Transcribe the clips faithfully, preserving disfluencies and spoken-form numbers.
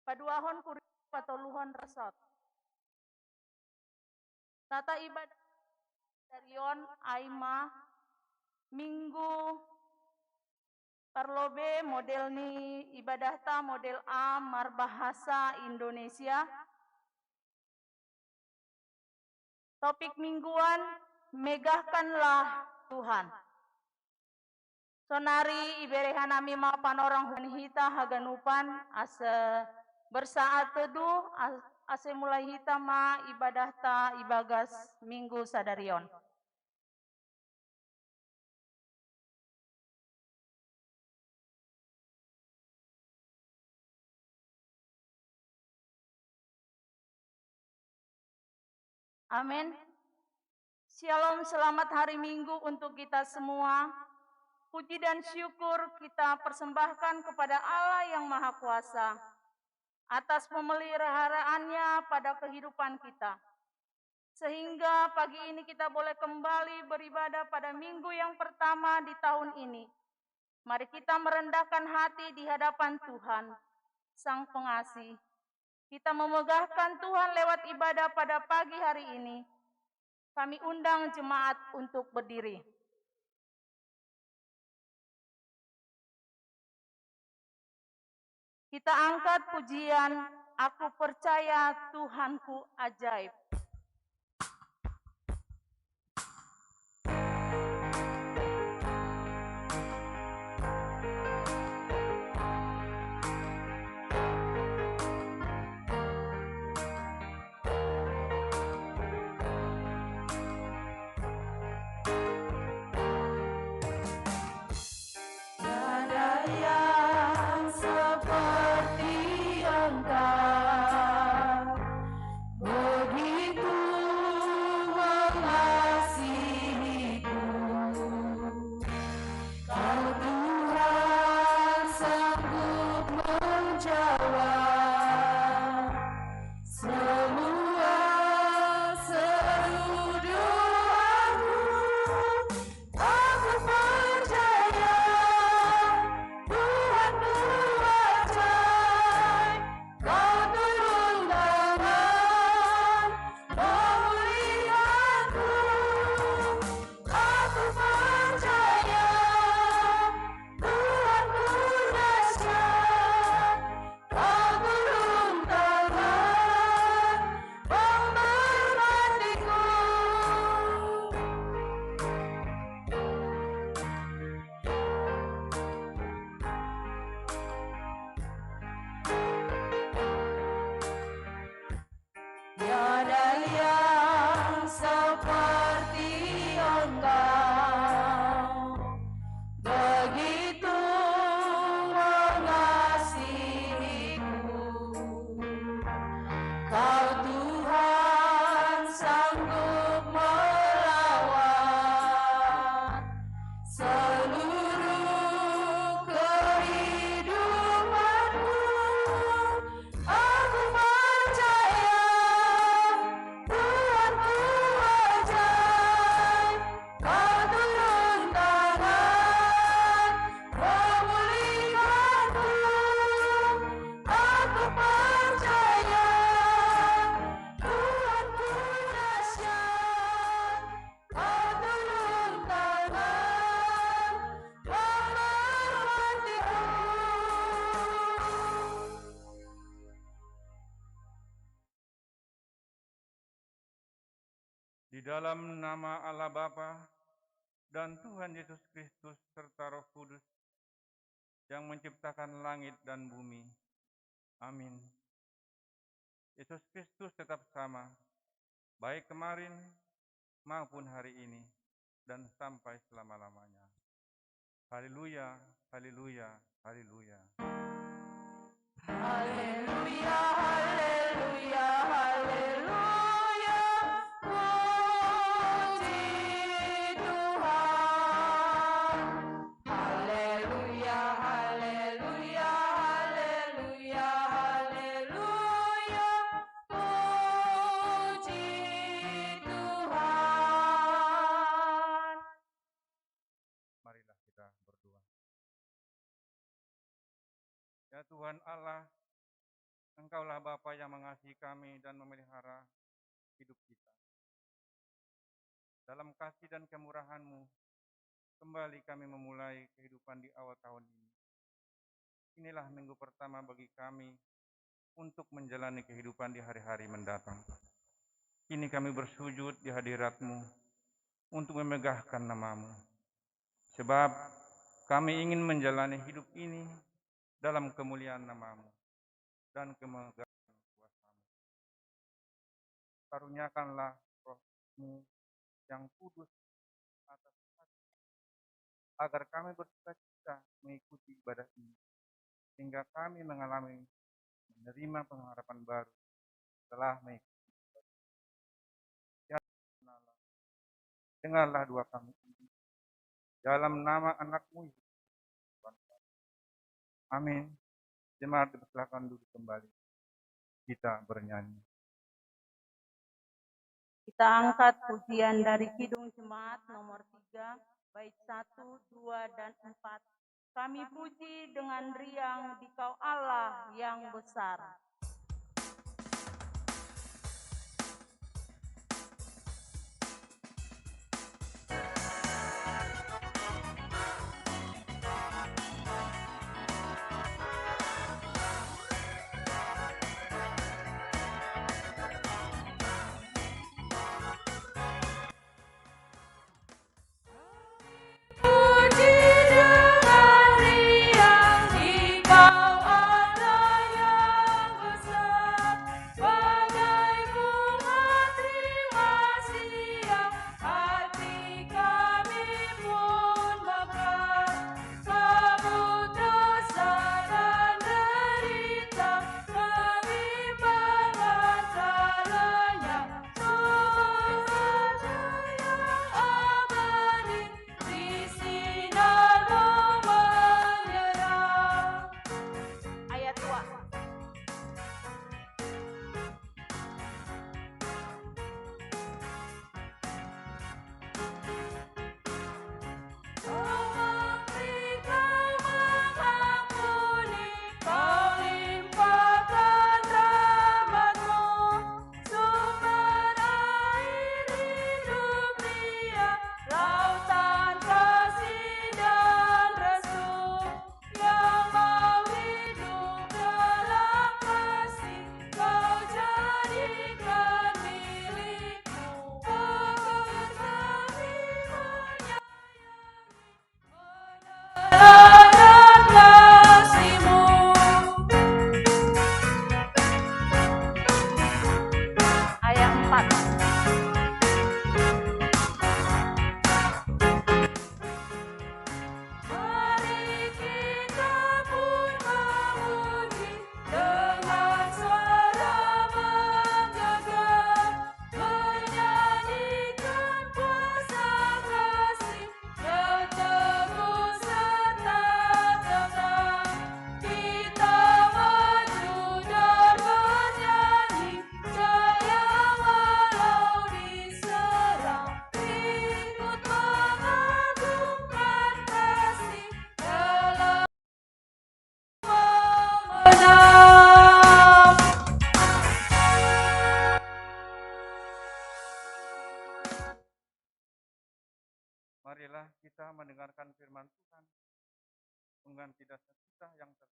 paduahon kurita patoluhon resot. Tata ibadah sadarion ai ma Minggu parlobei model ni ibadahta model A marbahasa Indonesia. Topik mingguan, megahkanlah Tuhan. Sonari iberehannami ma panorang huhut hita haganupan asa bersaat teduh, asa mulai hita ma ibadahta ibagas Minggu sadarion. Amin. Shalom, selamat hari Minggu untuk kita semua. Puji dan syukur kita persembahkan kepada Allah yang Maha Kuasa atas pemeliharaannya pada kehidupan kita. Sehingga pagi ini kita boleh kembali beribadah pada minggu yang pertama di tahun ini. Mari kita merendahkan hati di hadapan Tuhan, Sang Pengasih. Kita memegahkan Tuhan lewat ibadah pada pagi hari ini. Kami undang jemaat untuk berdiri. Kita angkat pujian, "Aku Percaya Tuhanku Ajaib". Tiada yang seperti Engkau, begitu mengasihiku. Kau Tuhan sanggup menjawab semua seru doaku. Aku percaya Tuhanku ajaib, Kau turun tangan memulihkanku. Aku percaya Tuhanku dahsyat, Kau turun tangan memberkatiku. Tiada yang seperti Engkau, begitu mengasihiku. Kau Tuhan sanggup melawat seluruh kehidupanku. Aku percaya Tuhanku ajaib, Kau turun tangan memulihkanku. Aku percaya Tuhanku dahsyat, Kau turun tangan memberkatiku. Di dalam nama Allah Bapa dan Tuhan Yesus Kristus serta Roh Kudus, yang menciptakan langit dan bumi. Amin. Yesus Kristus tetap sama, baik kemarin maupun hari ini, dan sampai selama-lamanya. Haleluya, haleluya, haleluya. Haleluya, haleluya, haleluya. Puji Tuhan. Haleluya, haleluya, haleluya, haleluya. Puji Tuhan. Marilah kita berdoa. Tuhan Allah, Engkaulah Bapa yang mengasihi kami dan memelihara hidup kita. Dalam kasih dan kemurahan-Mu, kembali kami memulai kehidupan di awal tahun ini. Inilah minggu pertama bagi kami untuk menjalani kehidupan di hari-hari mendatang. Kini kami bersujud di hadirat-Mu untuk memegahkan nama-Mu. Sebab kami ingin menjalani hidup ini dalam kemuliaan nama-Mu dan kemegahan kuasa-Mu. Karuniakanlah Roh-Mu yang kudus atas hati, agar kami bersukacita mengikuti ibadah ini, sehingga kami mengalami menerima pengharapan baru telah mengikuti. Ya Allah, dengarlah doa kami ini. Dalam nama Anak-Mu, Yesus Kristus, Tuhan kami. Amin. Jemaat dipersilakan duduk kembali. Kita bernyanyi. Kita angkat pujian dari Kidung Jemaat nomor tiga, bait satu, dua, dan empat. Kami puji dengan riang Dikau Allah yang besar. Marilah kita mendengarkan firman Tuhan, pengganti dasar kita yang ter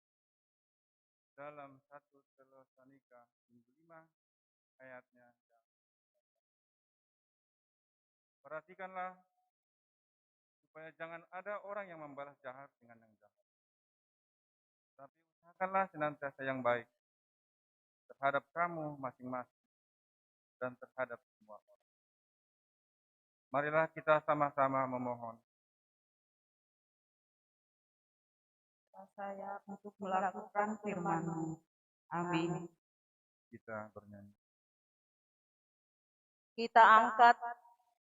dalam satu Tesalonika minggu lima ayatnya. Perhatikanlah supaya jangan ada orang yang membalas jahat dengan yang jahat. Tapi usahakanlah senantiasa yang baik terhadap kamu masing-masing dan terhadap semua orang. Marilah kita sama-sama memohon. Saya untuk melakukan firman-Mu. Amin. Kita bernyanyi. Kita angkat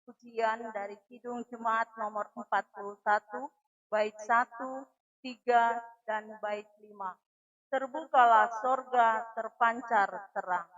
pujian dari Kidung Jemaat nomor empat puluh satu, bait satu, tiga, dan bait lima. Terbukalah sorga, terpancar terang.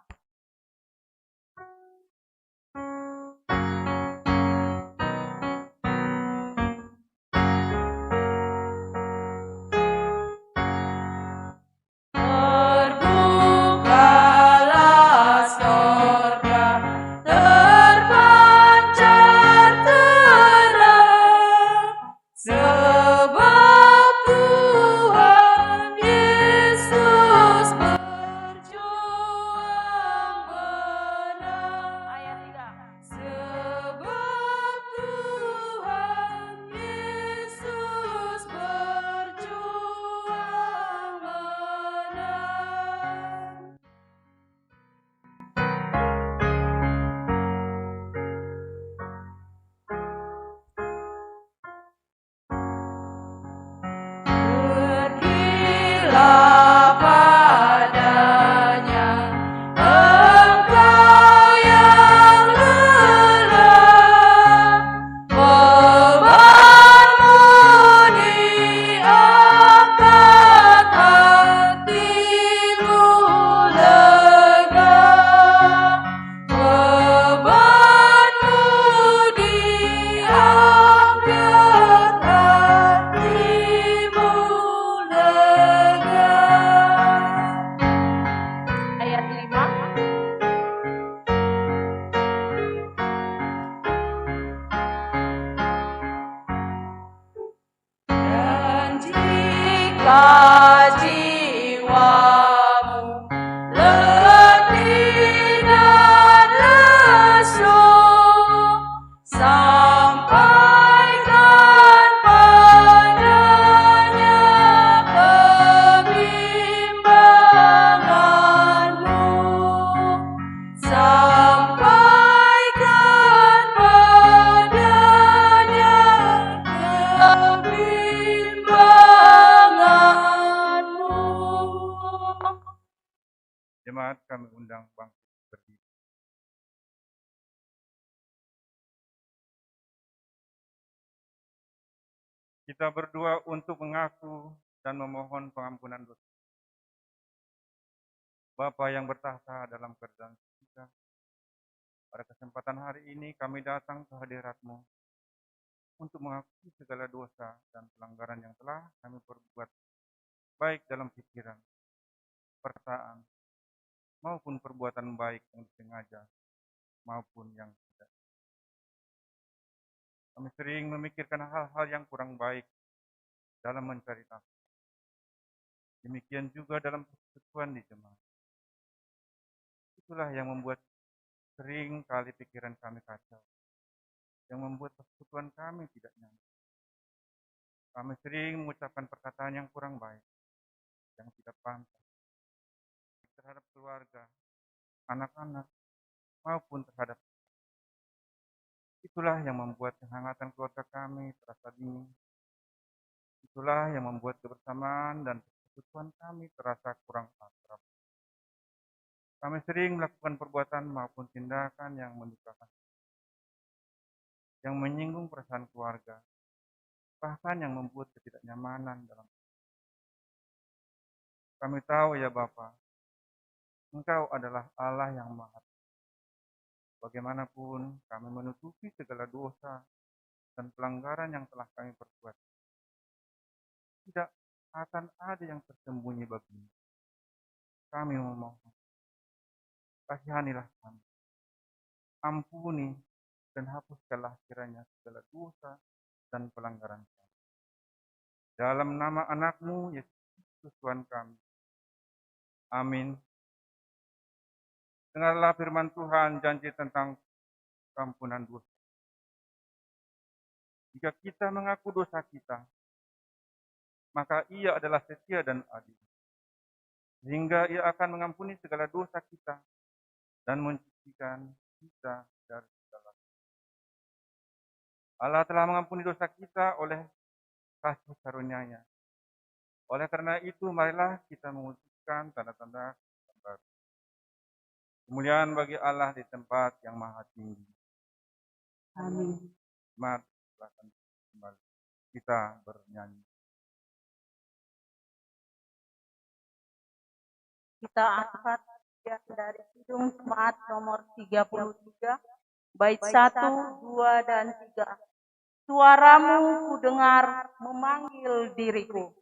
Letih dan lesu, sampaikan padanya kebimbanganmu. Sampaikan padanya kebimbanganmu. Jemaat, kami undang bangkit berdiri. Kita berdoa untuk mengaku dan memohon pengampunan dosa. Bapa yang bertahta dalam kerajaan surga, pada kesempatan hari ini kami datang ke hadirat-Mu untuk mengakui segala dosa dan pelanggaran yang telah kami perbuat, baik dalam pikiran, perkataan, maupun perbuatan baik yang disengaja maupun yang tidak. Kami sering memikirkan hal-hal yang kurang baik dalam mencari nafkah. Demikian juga dalam persekutuan di jemaat. Itulah yang membuat sering kali pikiran kami kacau, yang membuat persekutuan kami tidak nyaman. Kami sering mengucapkan perkataan yang kurang baik, yang tidak pantas terhadap keluarga, anak-anak, maupun terhadap. Itulah yang membuat kehangatan keluarga kami terasa dingin. Itulah yang membuat kebersamaan dan persekutuan kami terasa kurang akrab. Kami sering melakukan perbuatan maupun tindakan yang mendukakan, yang menyinggung perasaan keluarga, bahkan yang membuat ketidaknyamanan dalam. Kami tahu, ya Bapa, Engkau adalah Allah yang Maha. Bagaimanapun kami menutupi segala dosa dan pelanggaran yang telah kami perbuat, tidak akan ada yang tersembunyi bagimu. Kami memohon, kasihanilah kami. Ampuni dan hapuskanlah kiranya segala dosa dan pelanggaran kami. Dalam nama Anakmu, Yesus Kristus, Tuhan kami. Amin. Dengarlah firman Tuhan, janji tentang keampunan dosa. Jika kita mengaku dosa kita, maka Ia adalah setia dan adil, sehingga Ia akan mengampuni segala dosa kita dan mensucikan kita dari segala. Allah telah mengampuni dosa kita oleh kasih karunia-Nya. Oleh karena itu, marilah kita mewujudkan tanda-tanda yang baru. Kemuliaan bagi Allah di tempat yang maha tinggi. Amin. Mari, silakan kembali. Kita bernyanyi. Kita angkat dari Kidung Jemaat nomor tiga puluh tiga, bait satu, dua, dan tiga. Suaramu kudengar memanggil diriku.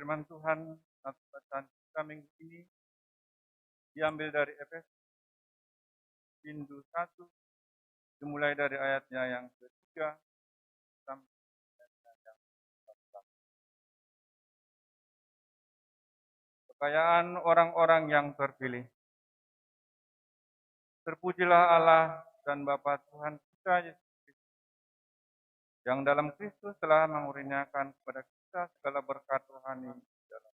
Firman Tuhan saat bacaan kita minggu ini diambil dari Efesus pintu satu, dimulai dari ayatnya yang ketiga sampai ayatnya yang keempat. Kekayaan orang-orang yang terpilih. Terpujilah Allah dan Bapa Tuhan kita Yesus Kristus, yang dalam Kristus telah mengurniakan kepada kita segala berkat rohani di dalam.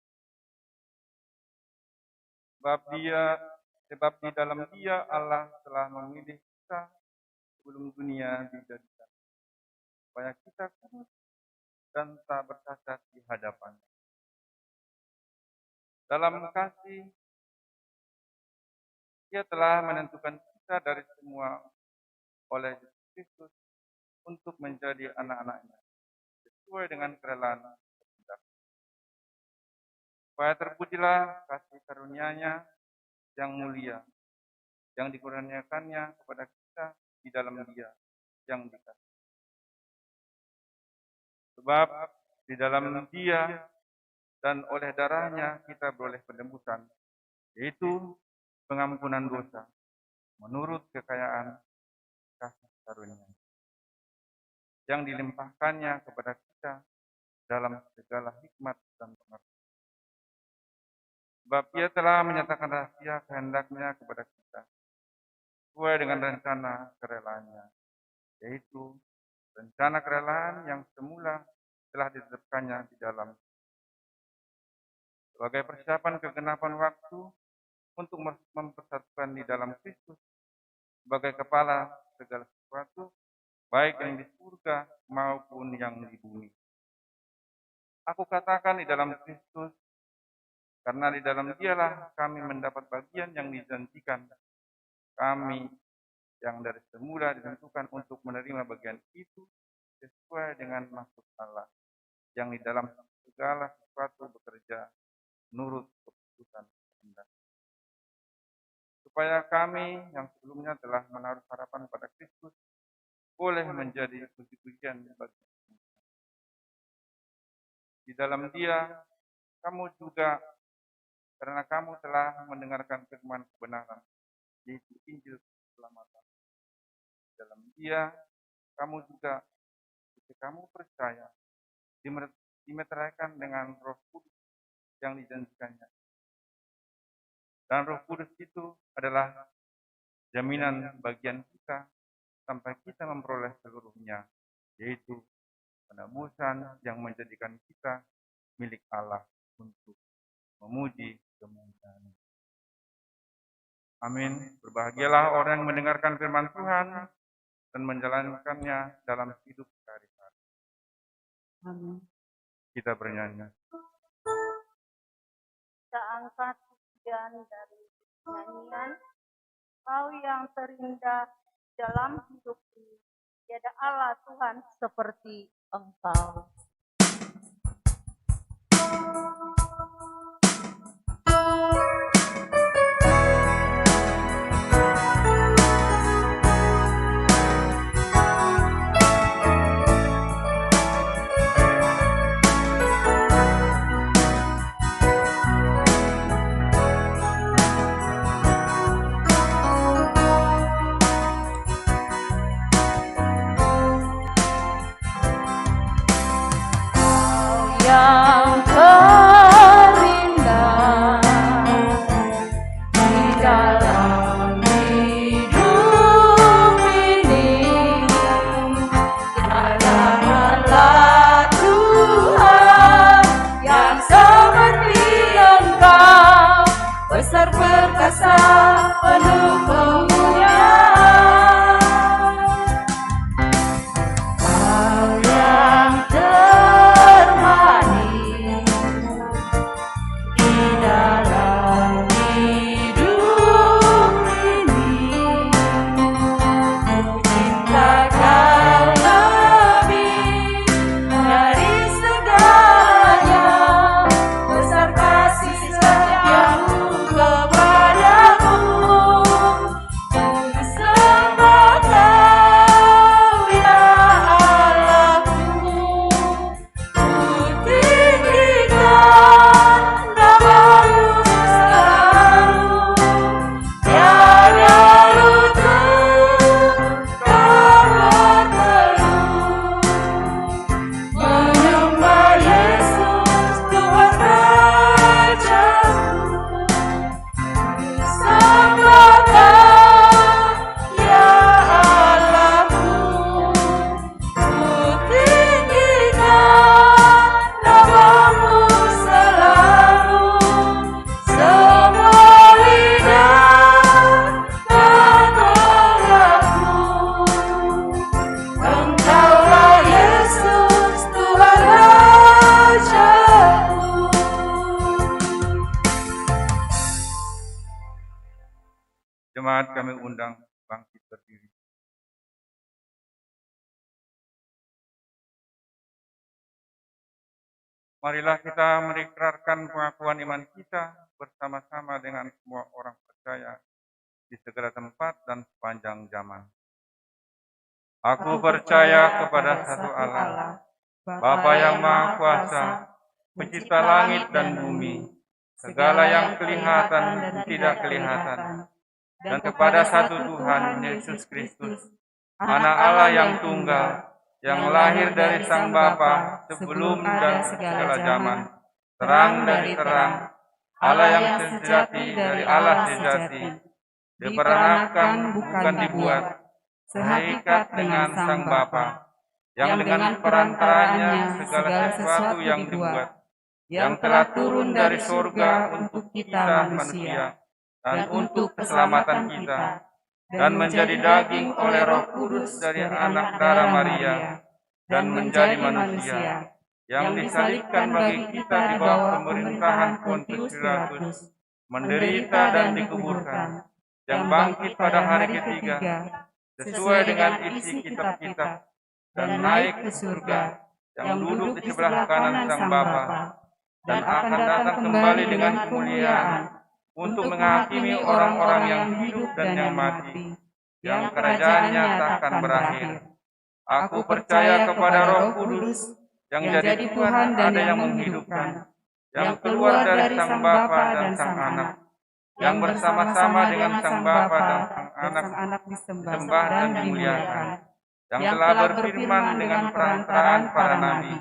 Sebab dia, sebab di dalam dia Allah telah memilih kita sebelum dunia dijadikan, supaya kita kudus dan tak bercacat di hadapan. Dalam kasih, Ia telah menentukan kita dari semua oleh Yesus Kristus untuk menjadi anak-anaknya, sesuai dengan kerelaan kehendak. Supaya terpujilah kasih karunia-Nya yang mulia, yang dikurniakannya kepada kita di dalam Dia yang dikasihi. Sebab di dalam Dia dan oleh darahnya kita beroleh penebusan, yaitu pengampunan dosa, menurut kekayaan kasih karunia yang dilimpahkannya kepada kita dalam segala hikmat dan pengertian. Sebab Ia telah menyatakan rahasia kehendaknya kepada kita, sesuai dengan rencana kerelaannya, yaitu rencana kerelaan yang semula telah ditetapkannya di dalam, sebagai persiapan kegenapan waktu untuk mempersatukan di dalam Kristus sebagai kepala segala sesuatu, baik yang di surga maupun yang di bumi. Aku katakan di dalam Kristus, karena di dalam Dialah kami mendapat bagian yang dijanjikan. Kami yang dari semula ditentukan untuk menerima bagian itu sesuai dengan maksud Allah, yang di dalam segala sesuatu bekerja menurut keputusan kehendak, supaya kami yang sebelumnya telah menaruh harapan pada Kristus boleh menjadi puji-pujian bagi. Di dalam Dia, kamu juga, karena kamu telah mendengarkan firman kebenaran, yaitu Injil keselamatan. Di dalam Dia, kamu juga, jika kamu percaya, dimer- dimeteraikan dengan Roh Kudus yang dijanjikannya. Dan Roh Kudus itu adalah jaminan bagian kita sampai kita memperoleh seluruhnya, yaitu penebusan yang menjadikan kita milik Allah untuk memuji kemuliaan. Amin. Berbahagialah orang yang mendengarkan firman Tuhan dan menjalankannya dalam hidup sehari-hari. Amin. Kita bernyanyi. Kita angkat pujian dari nyanyian, Kau yang terindah dalam hidup ini, tiada Allah Tuhan seperti Engkau. Yang terindah di dalam hidup ini, adalah Tuhan yang seperti Engkau, besar perkasa, penuh kemuliaan. Kau yang termanis kami undang bangkit berdiri. Marilah kita mengikrarkan pengakuan iman kita bersama-sama dengan semua orang percaya di segala tempat dan sepanjang zaman. Aku percaya kepada satu Allah, Bapa yang Maha Kuasa, Pencipta langit dan bumi, segala yang kelihatan dan tidak kelihatan, dan kepada satu Tuhan, Yesus Kristus, Anak Allah yang tunggal, yang lahir dari Sang Bapa sebelum dan segala zaman, terang dari terang, Allah yang sejati dari Allah sejati, diperanakkan bukan dibuat, sehakikat dengan Sang Bapa, yang dengan perantaranya segala sesuatu yang dibuat, yang telah turun dari sorga untuk kita manusia, dan untuk keselamatan kita, dan menjadi daging oleh Roh Kudus dari anak darah Maria, dan menjadi manusia, yang disalibkan bagi kita di bawah pemerintahan Pontius Pilatus, menderita dan dikuburkan, yang bangkit pada hari ketiga, sesuai dengan isi kitab-kitab, dan naik ke surga, yang duduk di sebelah kanan Sang Bapa, dan akan datang kembali dengan kemuliaan untuk menghakimi orang-orang yang hidup dan yang mati, yang kerajaannya tak akan berakhir. Aku percaya kepada Roh Kudus, yang jadi Tuhan dan yang menghidupkan, yang keluar dari Sang Bapa dan Sang Anak, yang bersama-sama dengan Sang Bapa dan Sang Anak disembah dan dimuliakan, yang telah berfirman dengan perantaraan para nabi.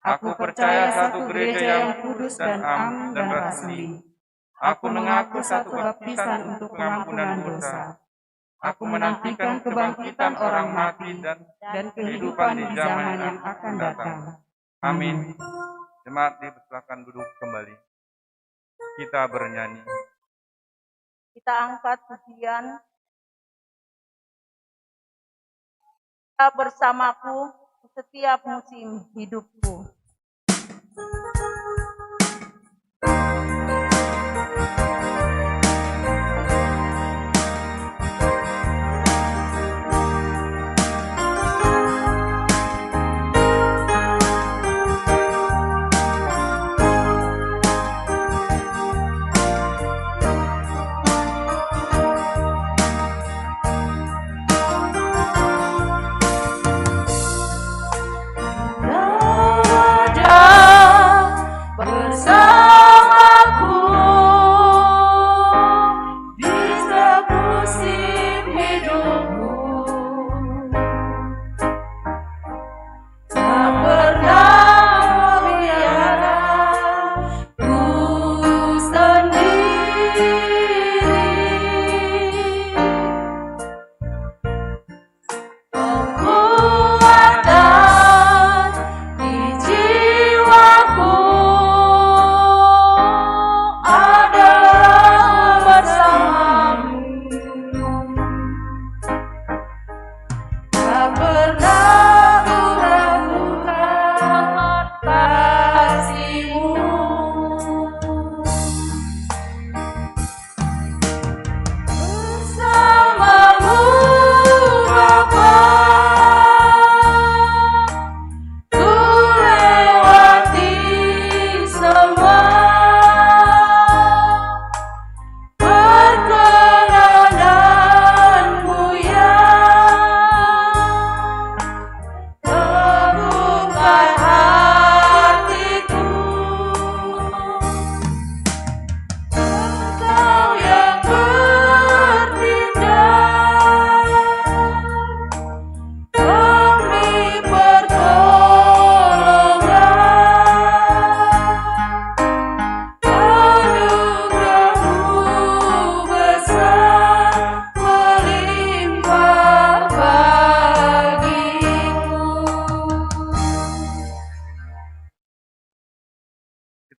Aku percaya satu gereja yang kudus dan am dan rasmi. Aku mengaku satu baptisan untuk pengampunan dosa. Aku menantikan kebangkitan orang mati dan, dan kehidupan di zaman yang akan datang. Amin. Jemaat dipersilakan duduk kembali. Kita bernyanyi. Kita angkat pujian. Tetap bersamaku setiap musim hidupku.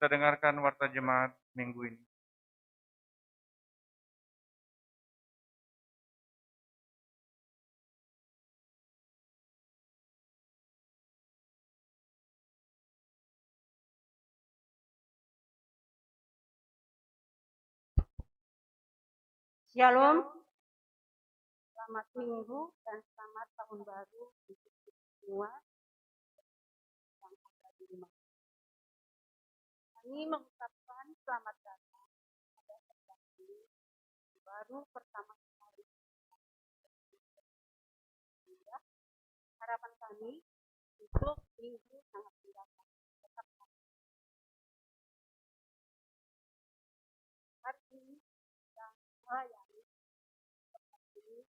Kita dengarkan warta jemaat minggu ini. Shalom. Selamat Minggu dan selamat Tahun Baru untuk kita semua yang ada di rumah. Kami mengucapkan selamat datang pada acara ini baru pertama kali. Harapan kami untuk minggu sangat mendatang tetap hari ini yang melayani seperti ini.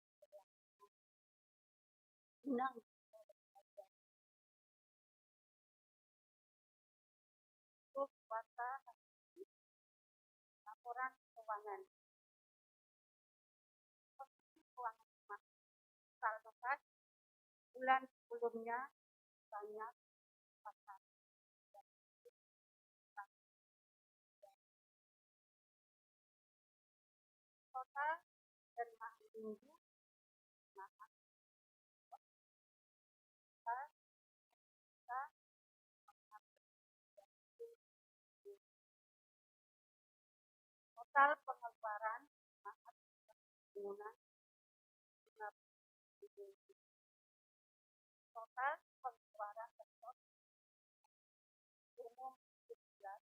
Untuk warta laporan keuangan. Kondisi keuangan rumah, saldo kas bulan sebelumnya banyak pasang. Total dan minggu maaf. Total pengeluaran maaf, bangunan lima puluh ribu. Total pengeluaran sektor umum tiga belas,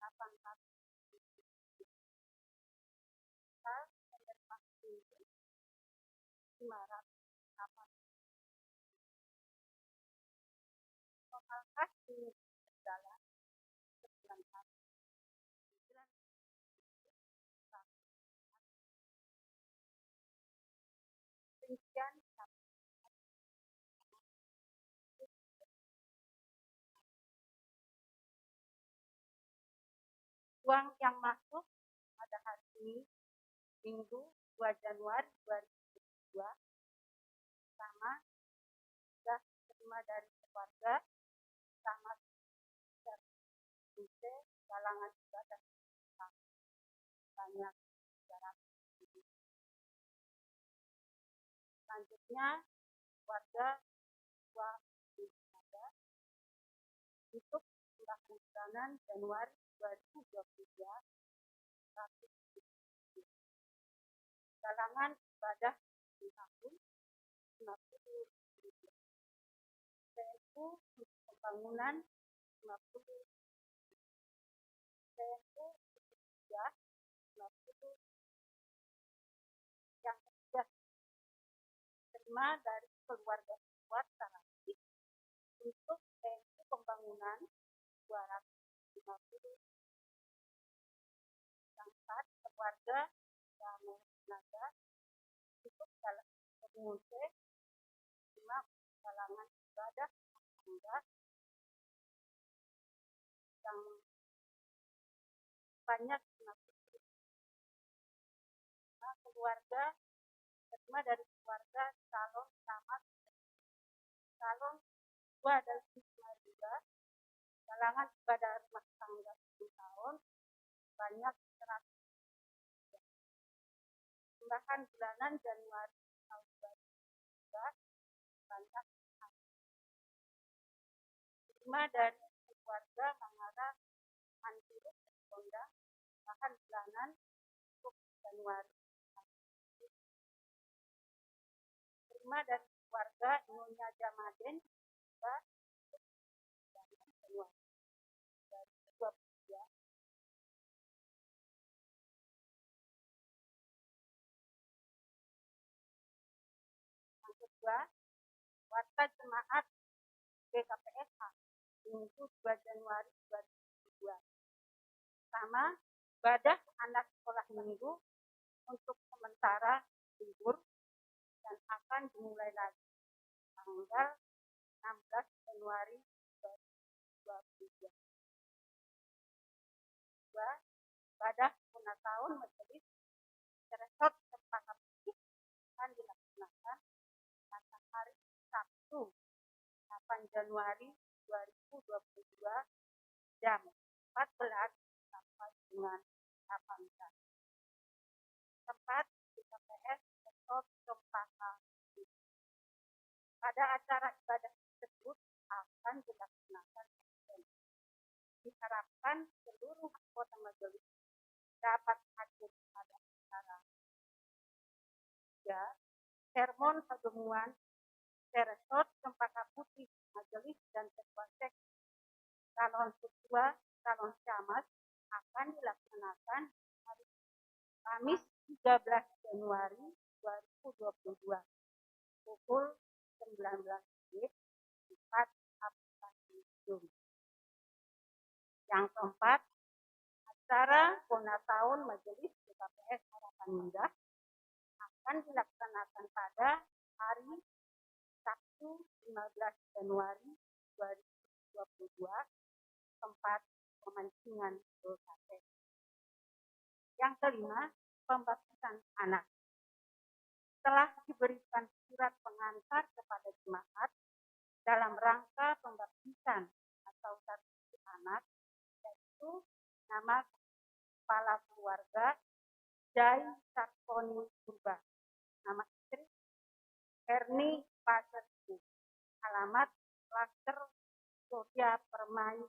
delapan ratus. Total penerima pemilu lima ratus delapan. Total kas ini berjalan sembilan ratus sembilan. Rincian uang yang masuk pada hari ini, Minggu, dua Januari dua ribu dua puluh dua, sama sudah terima dari keluarga, sama galangan ibadah banyak. Selanjutnya, warga dua untuk pembahasan Januari dua ribu dua puluh dua, galangan ibadah di tahun lima puluh. P N U untuk pembangunan lima puluh. P N U untuk lima puluh. Yang ketiga, terima dari keluarga kuat Sarasih untuk P N U pembangunan dua ratus lima puluh. Yang empat, keluarga yang Naga untuk dalam pengungsi lima galangan ibadah yang banyak. Nah, keluarga, terima dari keluarga calon sama calon dua dan lima juga, galangan ibadah rumah tangga sepuluh tahun banyak seratus. Tambahan bulanan Januari tahun dua ribu dua puluh dua banyak. Terima dari keluarga Mangara Manjuruk Honda, tambahan bulanan untuk Januari. Terima dari keluarga Nyonya Jamaden juga untuk Januari. Dari dua puluh dua. Yang kedua, warta jemaat G K P S H, Minggu dua Januari dua ribu dua puluh dua. Pertama, ibadah anak sekolah minggu untuk sementara libur dan akan dimulai lagi tanggal enam belas Januari dua ribu dua puluh dua. Dua, ibadah lima tahun Majelis Resort Cempaka Putih akan dilaksanakan pada hari Sabtu, delapan Januari dua ribu dua puluh dua, jam empat belas sampai dengan delapan belas. Tempat di T P S Resort Cempaka Putih. Pada acara ibadah tersebut akan dilaksanakan. Diharapkan seluruh anggota majelis dapat hadir pada acara. Ya, sermon pertemuan Seresort Cempaka Putih, Majelis dan Ketua Sek, calon ketua, calon camat akan dilaksanakan hari Kamis tiga belas Januari dua ribu dua puluh dua pukul sembilan belas menit, tepat aplikasi Zoom. Yang keempat, acara bona tahun Majelis G K P S Harapan Indah akan dilaksanakan pada hari Sabtu lima belas Januari dua ribu dua puluh dua, tempat pemancingan Bulkate. Yang kelima, pembaptisan anak. Telah diberikan surat pengantar kepada jemaat dalam rangka pembaptisan atau satu anak, yaitu nama kepala keluarga Jai Sarkoni Purba, nama istri Herni Paserbu, alamat Klaster Surya Permai,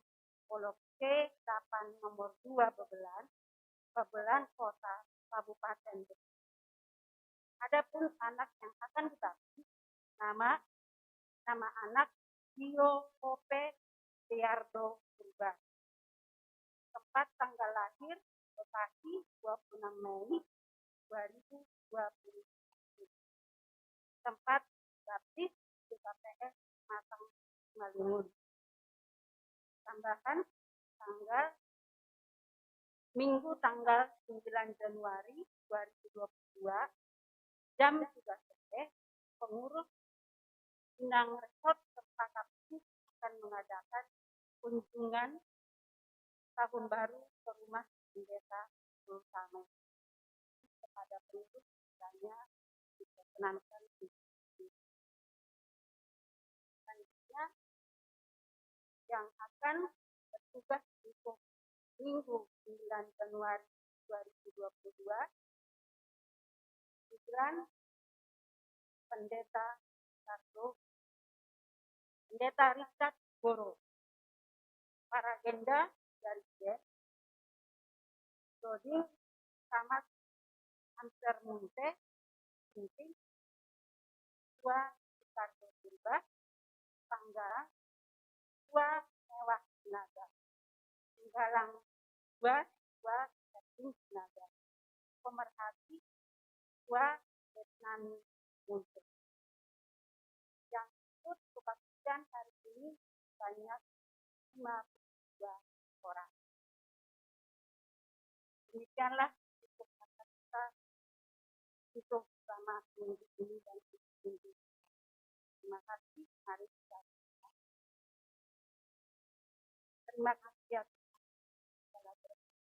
Blok C delapan nomor dua Bebelan, Bebelan Kota, Kabupaten Bekasi. Adapun anak yang akan dibaptis, nama nama anak Tio Pope Tiardo Purba. Tempat tanggal lahir Bekasi dua puluh enam Mei dua ribu dua puluh satu. Tempat baptis G K P S Matang Malimun. Tambahan tanggal Minggu tanggal sembilan Januari dua ribu dua puluh dua, jam tiga sore, pengurus Pinang Resort Cempaka Putih akan mengadakan kunjungan tahun baru ke rumah pendeta Sultano. Kepada pengurus, kiranya diperkenankan untuk selanjutnya yang akan bertugas untuk Minggu sembilan Januari dua ribu dua puluh dua, Pendeta Sardo, Pendeta Richard Goro, Paragenda dari Jen, Doding Samat Amser Munte, Penting, Tua Ricardo Purba, Pangga, Tua Mewah Naga, Galang, Tua, Tua Gading Naga, Pemerhati, Tua Retnani Munte. Yang ikut kebaktian hari ini banyak lima puluh dua orang. Demikianlah untuk kita untuk selama minggu ini dan minggu. Terima kasih. Mari kita terima kasih ya Tuhan, segala berkat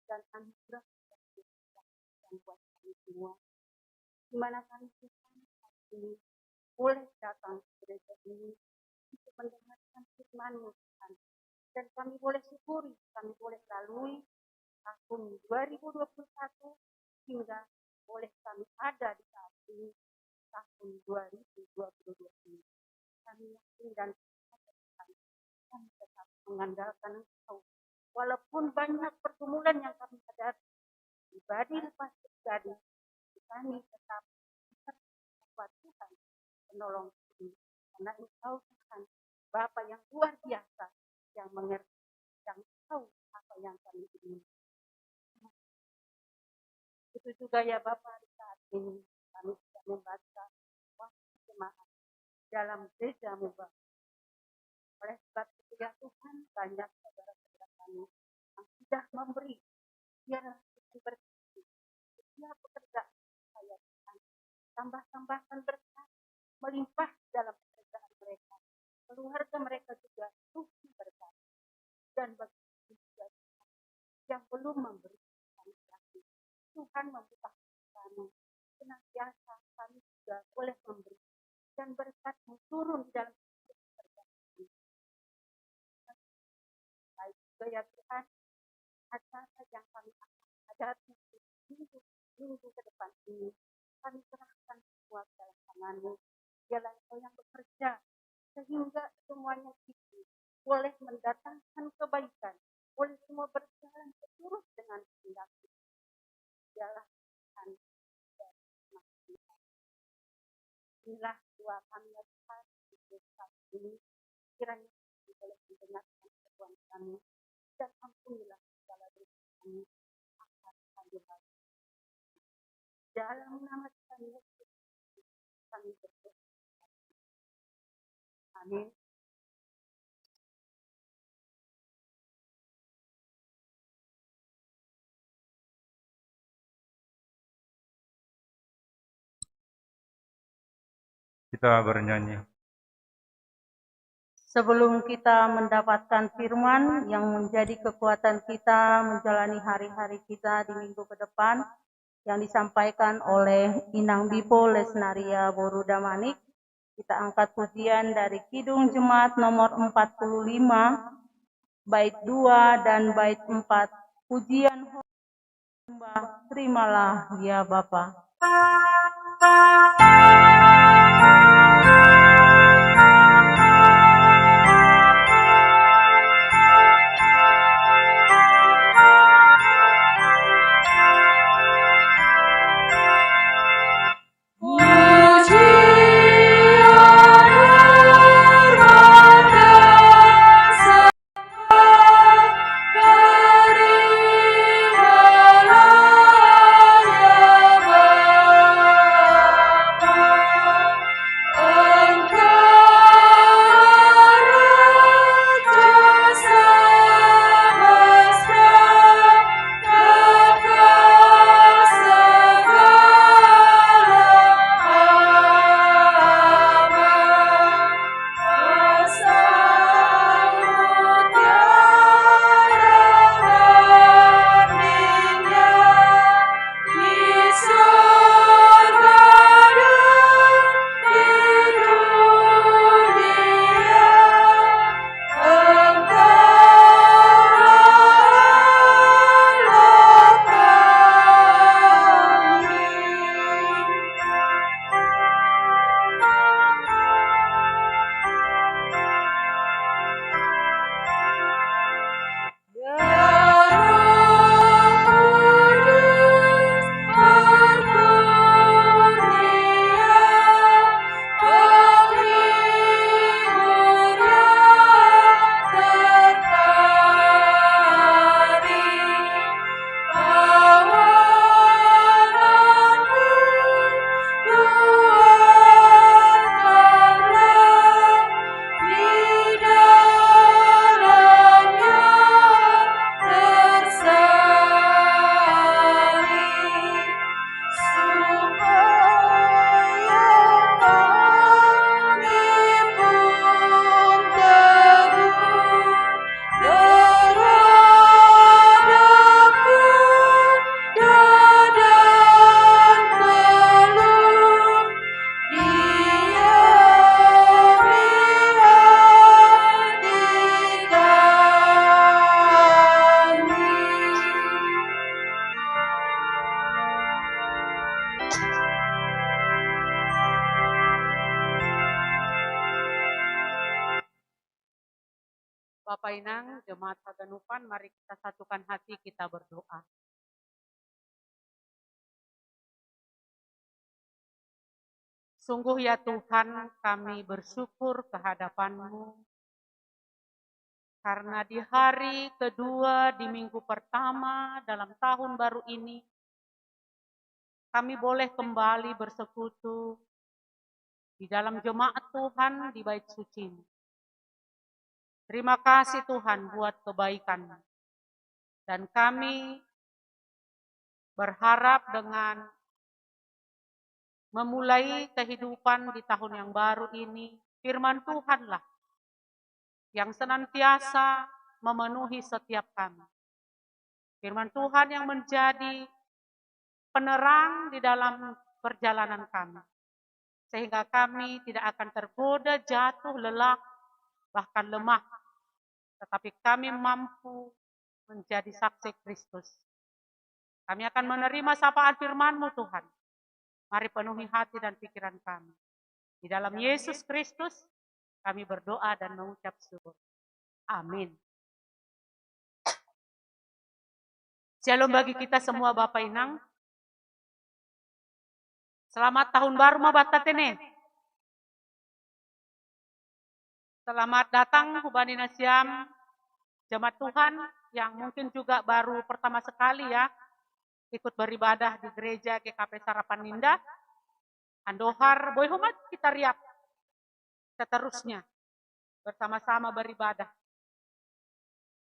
dan anugerah yang Tuhan berikan buat kami semua. Di mana kami Tuhan hari ini boleh datang ke gereja ini untuk mendengarkan firman-Mu, Tuhan. Dan kami boleh syukuri, kami boleh lalui tahun dua ribu dua puluh satu hingga boleh kami ada di saat ini, tahun dua ribu dua puluh dua ini. Kami yakin dan percaya, Tuhan, kami tetap mengandalkan Engkau. Walaupun banyak pergumulan yang kami hadapi, pribadi lepas pribadi, kami tetap buat Tuhan penolong kami. Karena Engkau Tuhan, Bapa yang luar biasa, yang mengerti, yang tahu apa yang kami inginkan. Itu juga ya Bapa, di saat ini kami sudah membaca waktu jemaat dalam gereja-Mu, Bapa. Oleh sebab itu ya Tuhan, banyak saudara-saudara kami yang sudah memberi, biarlah Tuhan berkati setiap pekerjaan saya, Tuhan. Tambah-tambahkan berkat melimpah dalam pekerjaan mereka. Keluarga mereka juga Tuhan berkati. Dan bagi kami juga, Tuhan, yang belum memberi, kami kasih. Tuhan membuka hati kami. Senantiasa kami juga boleh memberi. Dan berkat-Mu turun di dalam hidup mereka. Baik juga ya Tuhan, acara yang kami akan hadapi di minggu, minggu ke depan ini, kami serahkan semua ke dalam tangan-Mu. Dialah Engkau yang bekerja, sehingga semuanya itu boleh mendatangkan kebaikan, boleh semua berjalan seturut dengan kehendak-Mu. Dialah Tuhan. Inilah doa kami ya Tuhan, di saat ini. Kiranya kami boleh mendengarkan seruan kami dan ampunilah segala dosa kami. Akan kami dalam nama Tuhan Yesus kami berdoa. Amin. Kita bernyanyi. Sebelum kita mendapatkan firman yang menjadi kekuatan kita menjalani hari-hari kita di minggu ke depan, yang disampaikan oleh Inang Bipo Lesnaria Boru Damanik, kita angkat pujian dari Kidung Jemaat nomor empat puluh lima, bait dua dan bait empat. Pujian sembah, terimalah ya Bapa. Bapak Inang, jemaat Paganupan, mari kita satukan hati, kita berdoa. Sungguh ya Tuhan, kami bersyukur ke hadapan-Mu, karena di hari kedua di minggu pertama dalam tahun baru ini, kami boleh kembali bersekutu di dalam jemaat Tuhan di bait suci-Mu. Terima kasih Tuhan buat kebaikan. Dan kami berharap dengan memulai kehidupan di tahun yang baru ini, firman Tuhanlah yang senantiasa memenuhi setiap kami. Firman Tuhan yang menjadi penerang di dalam perjalanan kami, sehingga kami tidak akan tergoda, jatuh, lelah, bahkan lemah, tetapi kami mampu menjadi saksi Kristus. Kami akan menerima sapaan firman-Mu, Tuhan. Mari penuhi hati dan pikiran kami. Di dalam Yesus Kristus, kami berdoa dan mengucap syukur. Amin. Shalom bagi kita semua, Bapak Inang. Selamat tahun baru ma bata tene. Selamat datang hubani nasiam jemaat Tuhan yang mungkin juga baru pertama sekali ya ikut beribadah di gereja G K P Sarapan Indah. Andohar, boi hormat kita riap seterusnya bersama-sama beribadah.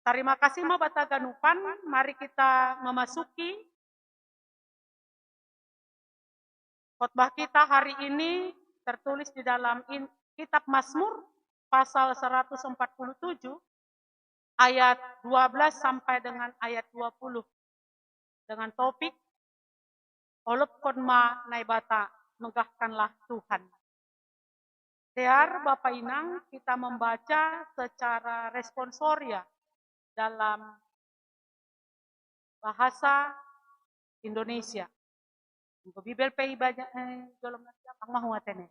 Terima kasih ma bata ganupan, mari kita memasuki khotbah kita hari ini tertulis di dalam in, kitab Mazmur pasal seratus empat puluh tujuh ayat dua belas sampai dengan ayat dua puluh dengan topik Olopkon ma Naibata, megahkanlah Tuhan. Sear Bapak Inang, kita membaca secara responsoria dalam bahasa Indonesia. Bibel pe banyak eh, jolom nanti apa mau atene.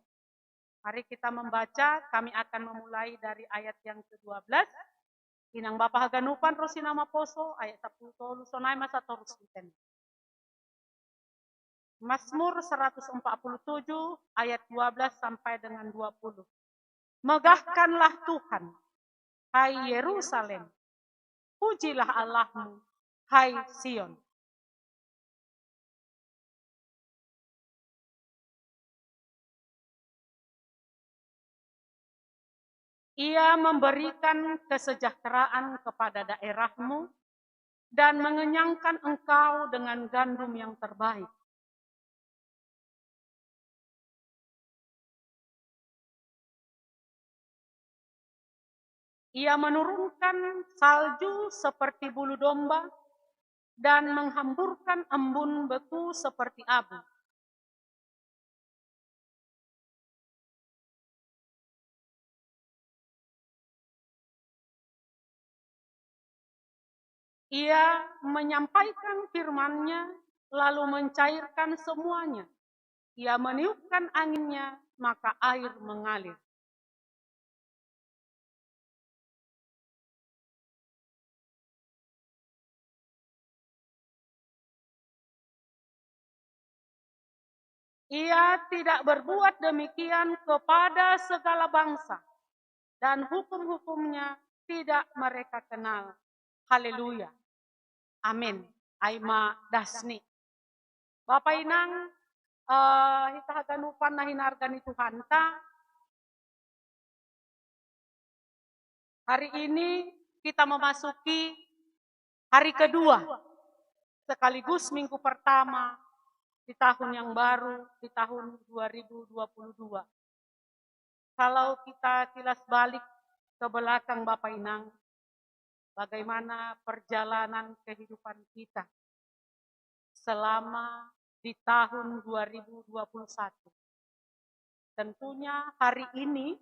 Mari kita membaca, kami akan memulai dari ayat yang kedua belas. Inang Bapa haganupan rosi nama poso, ayat sepuluh tolu, sonai masa terus kita. Mazmur seratus empat puluh tujuh ayat dua belas sampai dengan dua puluh. Megahkanlah Tuhan, hai Yerusalem. Pujilah Allahmu, hai Sion. Ia memberikan kesejahteraan kepada daerahmu dan mengenyangkan engkau dengan gandum yang terbaik. Ia menurunkan salju seperti bulu domba dan menghamburkan embun beku seperti abu. Ia menyampaikan firman-Nya, lalu mencairkan semuanya. Ia meniupkan angin-Nya, maka air mengalir. Ia tidak berbuat demikian kepada segala bangsa, dan hukum-hukum-Nya tidak mereka kenal. Haleluya. Amin. Ai ma dasni. Bapa Inang, eh, hita haganupan na hinarga ni Tuhanta. Hari ini kita memasuki hari kedua sekaligus minggu pertama di tahun yang baru, di tahun dua ribu dua puluh dua. Kalau kita kilas balik ke belakang Bapa Inang, bagaimana perjalanan kehidupan kita selama di tahun dua ribu dua puluh satu. Tentunya hari ini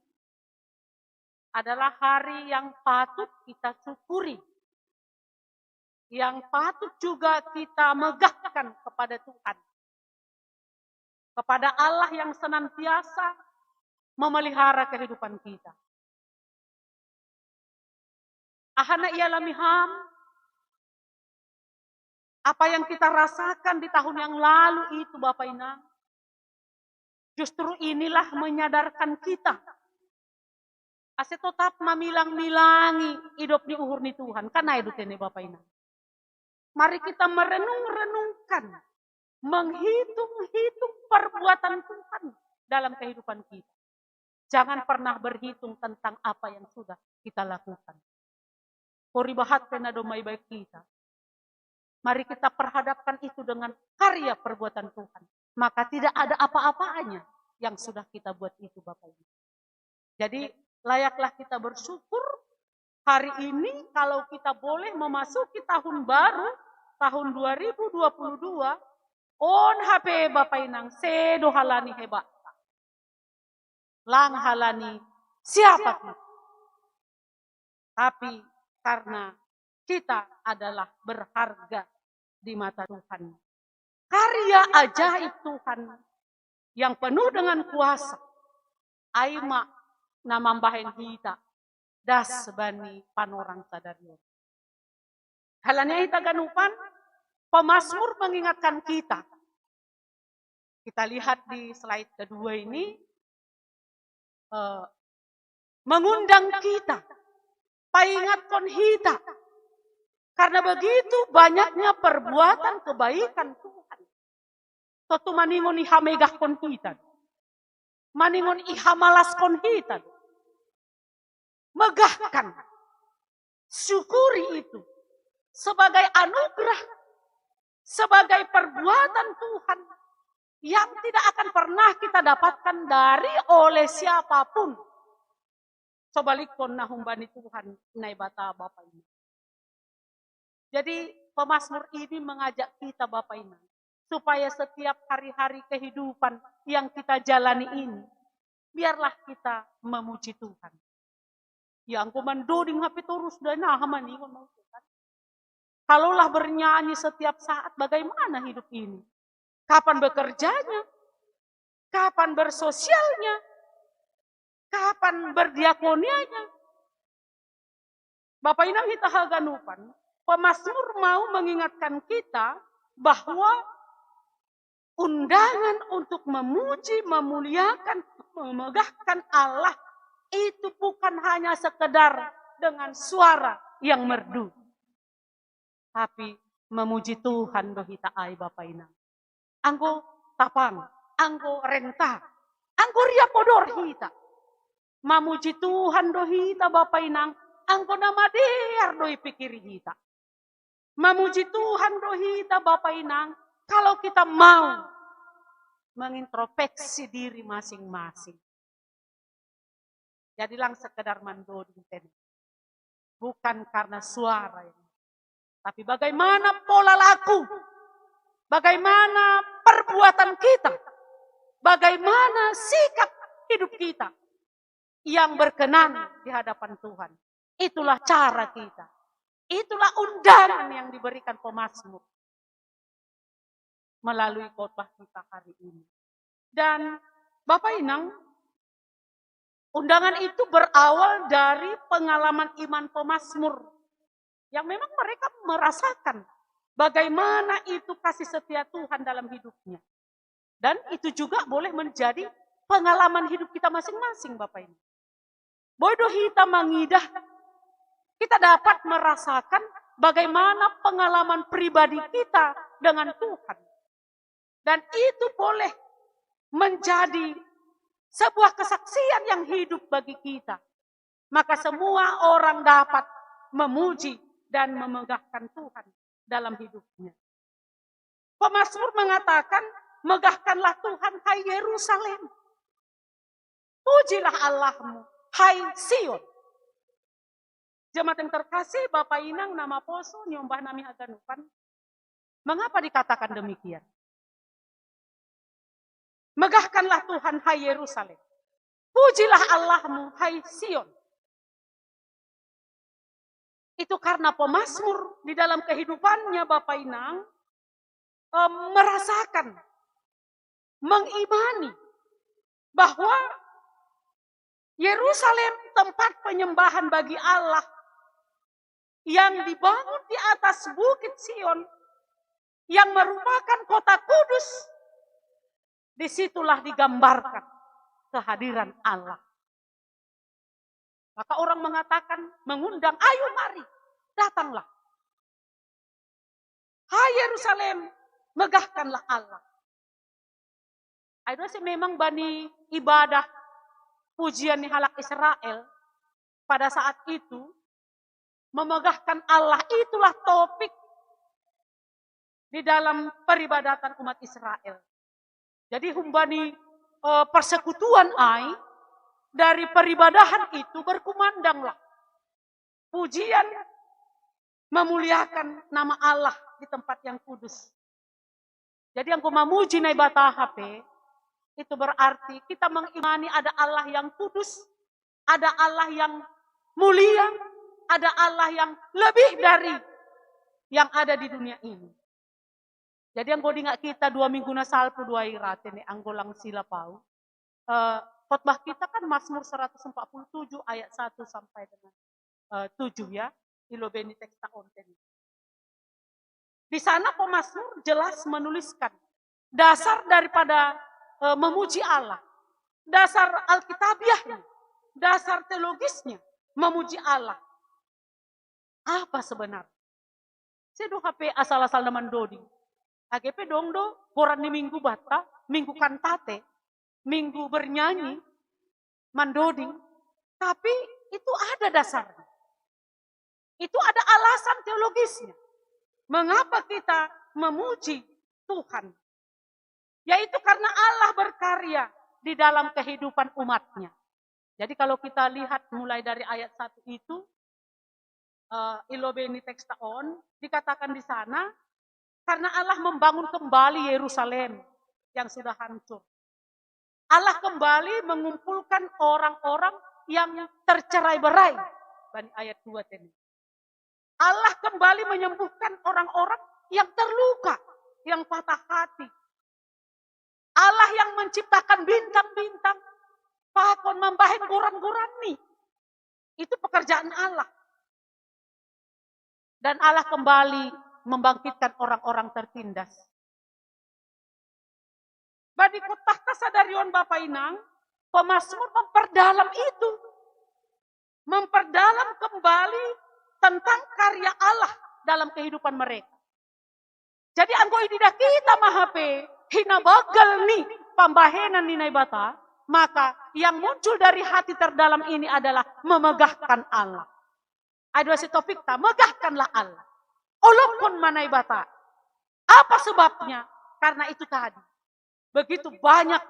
adalah hari yang patut kita syukuri, yang patut juga kita megahkan kepada Tuhan, kepada Allah yang senantiasa memelihara kehidupan kita. Ahana ia lamiham, apa yang kita rasakan di tahun yang lalu itu, Bapak Inang, justru inilah menyadarkan kita ase tetap mamilang-milangi idop ni uhur ni Tuhan. Kan ai dutene Bapak Inang. Mari kita merenung-renungkan, menghitung-hitung perbuatan Tuhan dalam kehidupan kita. Jangan pernah berhitung tentang apa yang sudah kita lakukan. Kori bahat pena domai baik kita. Mari kita perhadapkan itu dengan karya perbuatan Tuhan. Maka tidak ada apa-apanya yang sudah kita buat itu, Bapak Ibu. Jadi layaklah kita bersyukur hari ini kalau kita boleh memasuki tahun baru, tahun dua ribu dua puluh dua, on hape Bapak Inang sedo halani hebat. Lang halani siapa kita. Tapi karena kita adalah berharga di mata Tuhan. Karya ajaib Tuhan yang penuh dengan kuasa. Ai ma na mambahen hita das bani panorang sadari on. Halani ai hita ganupan, pemazmur mengingatkan kita. Kita lihat di slide kedua ini, eh, mengundang kita, paingatkon hita. Karena begitu banyaknya perbuatan kebaikan Tuhan. Totu maningon ihamegahkon hita. Maningon ihamalaskon hita. Megahkan. Syukuri itu sebagai anugerah, sebagai perbuatan Tuhan yang tidak akan pernah kita dapatkan dari oleh siapapun. Sebalikkon na humbani Tuhan Naibata Bapa ini. Jadi pemazmur ini mengajak kita Bapa Inang, supaya setiap hari-hari kehidupan yang kita jalani ini, biarlah kita memuji Tuhan. Ya anggo mandoding hape torus da na hamaningon mau Tuhan. Kalaulah bernyanyi setiap saat, bagaimana hidup ini? Kapan bekerjanya? Kapan bersosialnya? Kapan berdiakonianya? Bapak Inang hita haganupan, pemazmur mau mengingatkan kita bahwa undangan untuk memuji, memuliakan, memegahkan Allah itu bukan hanya sekedar dengan suara yang merdu. Tapi memuji Tuhan do hita ai Bapak Inang. Anggo tapang, anggo renta, anggo riap odor hita. Mamuji Tuhan do hita Bapak Inang, anggo na madear do ipikiri hita. Mamuji Tuhan do hita Bapak Inang, kalau kita mau mengintrospeksi diri masing-masing. Jadi lang sekedar mandoding tene. Bukan karena suara yang, tapi bagaimana pola laku, bagaimana perbuatan kita, bagaimana sikap hidup kita yang berkenan di hadapan Tuhan. Itulah cara kita. Itulah undangan yang diberikan pemazmur melalui khotbah kita hari ini. Dan Bapak Inang, undangan itu berawal dari pengalaman iman pemazmur yang memang mereka merasakan bagaimana itu kasih setia Tuhan dalam hidupnya. Dan itu juga boleh menjadi pengalaman hidup kita masing-masing, Bapak Inang. Boy do hita mangidah, kita dapat merasakan bagaimana pengalaman pribadi kita dengan Tuhan. Dan itu boleh menjadi sebuah kesaksian yang hidup bagi kita. Maka semua orang dapat memuji dan memegahkan Tuhan dalam hidupnya. Pemazmur mengatakan, "Megahkanlah Tuhan, hai Yerusalem. Pujilah Allahmu, hai Sion." Jemaat yang terkasih, Bapak Inang na maposo, niombah nami haganupan. Mengapa dikatakan demikian? "Megahkanlah Tuhan, hai Yerusalem. Pujilah Allahmu, hai Sion." Itu karena pemazmur di dalam kehidupannya Bapak Inang, eh, merasakan, mengimani bahwa Yerusalem tempat penyembahan bagi Allah yang dibangun di atas bukit Sion, yang merupakan kota kudus, disitulah digambarkan kehadiran Allah. Maka orang mengatakan, mengundang, "Ayo mari, datanglah. Hai Yerusalem, megahkanlah Allah." Ayo sih memang bani ibadah pujian ni halak Israel pada saat itu memegahkan Allah, itulah topik di dalam peribadatan umat Israel. Jadi humbani, eh, persekutuan ai dari peribadahan itu berkumandanglah pujian memuliakan nama Allah di tempat yang kudus. Jadi anggo mamuji Naibata hape, itu berarti kita mengimani ada Allah yang kudus, ada Allah yang mulia, ada Allah yang lebih dari yang ada di dunia ini. Jadi anggo dingat kita dua minggu na salpu dua i ra tene anggo lang silap au. Eh, khotbah kita kan Mazmur seratus empat puluh tujuh ayat satu sampai dengan, eh, tujuh ya. Di lobei ni teks ta on tene. Di sana pemazmur jelas menuliskan dasar daripada, eh, memuji Allah. Dasar Alkitabiahnya. dasar teologisnya memuji Allah. Apa sebenarnya? Sedo hape asal-asal na mandoding. Age pe dong do, goran ni minggu bata, minggu kantate, minggu bernyanyi, mandoding. Tapi itu ada dasarnya. Itu ada alasan teologisnya. Mengapa kita memuji Tuhan? Yaitu karena Allah berkarya di dalam kehidupan umatnya. Jadi kalau kita lihat mulai dari ayat satu itu, uh, ilobe ni teksta on, dikatakan di sana, karena Allah membangun kembali Yerusalem yang sudah hancur. Allah kembali mengumpulkan orang-orang yang tercerai-berai. Bani ayat dua tadi. Allah kembali menyembuhkan orang-orang yang terluka, yang patah hati. Allah yang menciptakan bintang-bintang, pakon mambahen goran-goran ni. Itu pekerjaan Allah. Dan Allah kembali membangkitkan orang-orang tertindas. Bani kotahta sadari on Bapa Inang, pemazmur memperdalam itu. Memperdalam kembali tentang karya Allah dalam kehidupan mereka. Jadi anggo ididah kita ma hape hinabagal ni pambahenan ni Naibata, maka yang muncul dari hati terdalam ini adalah memegahkan Allah. Ai dua si topikta, megahkanlah Allah. Olokon ma Naibata. Apa sebabnya? Karena itu tadi. Begitu banyak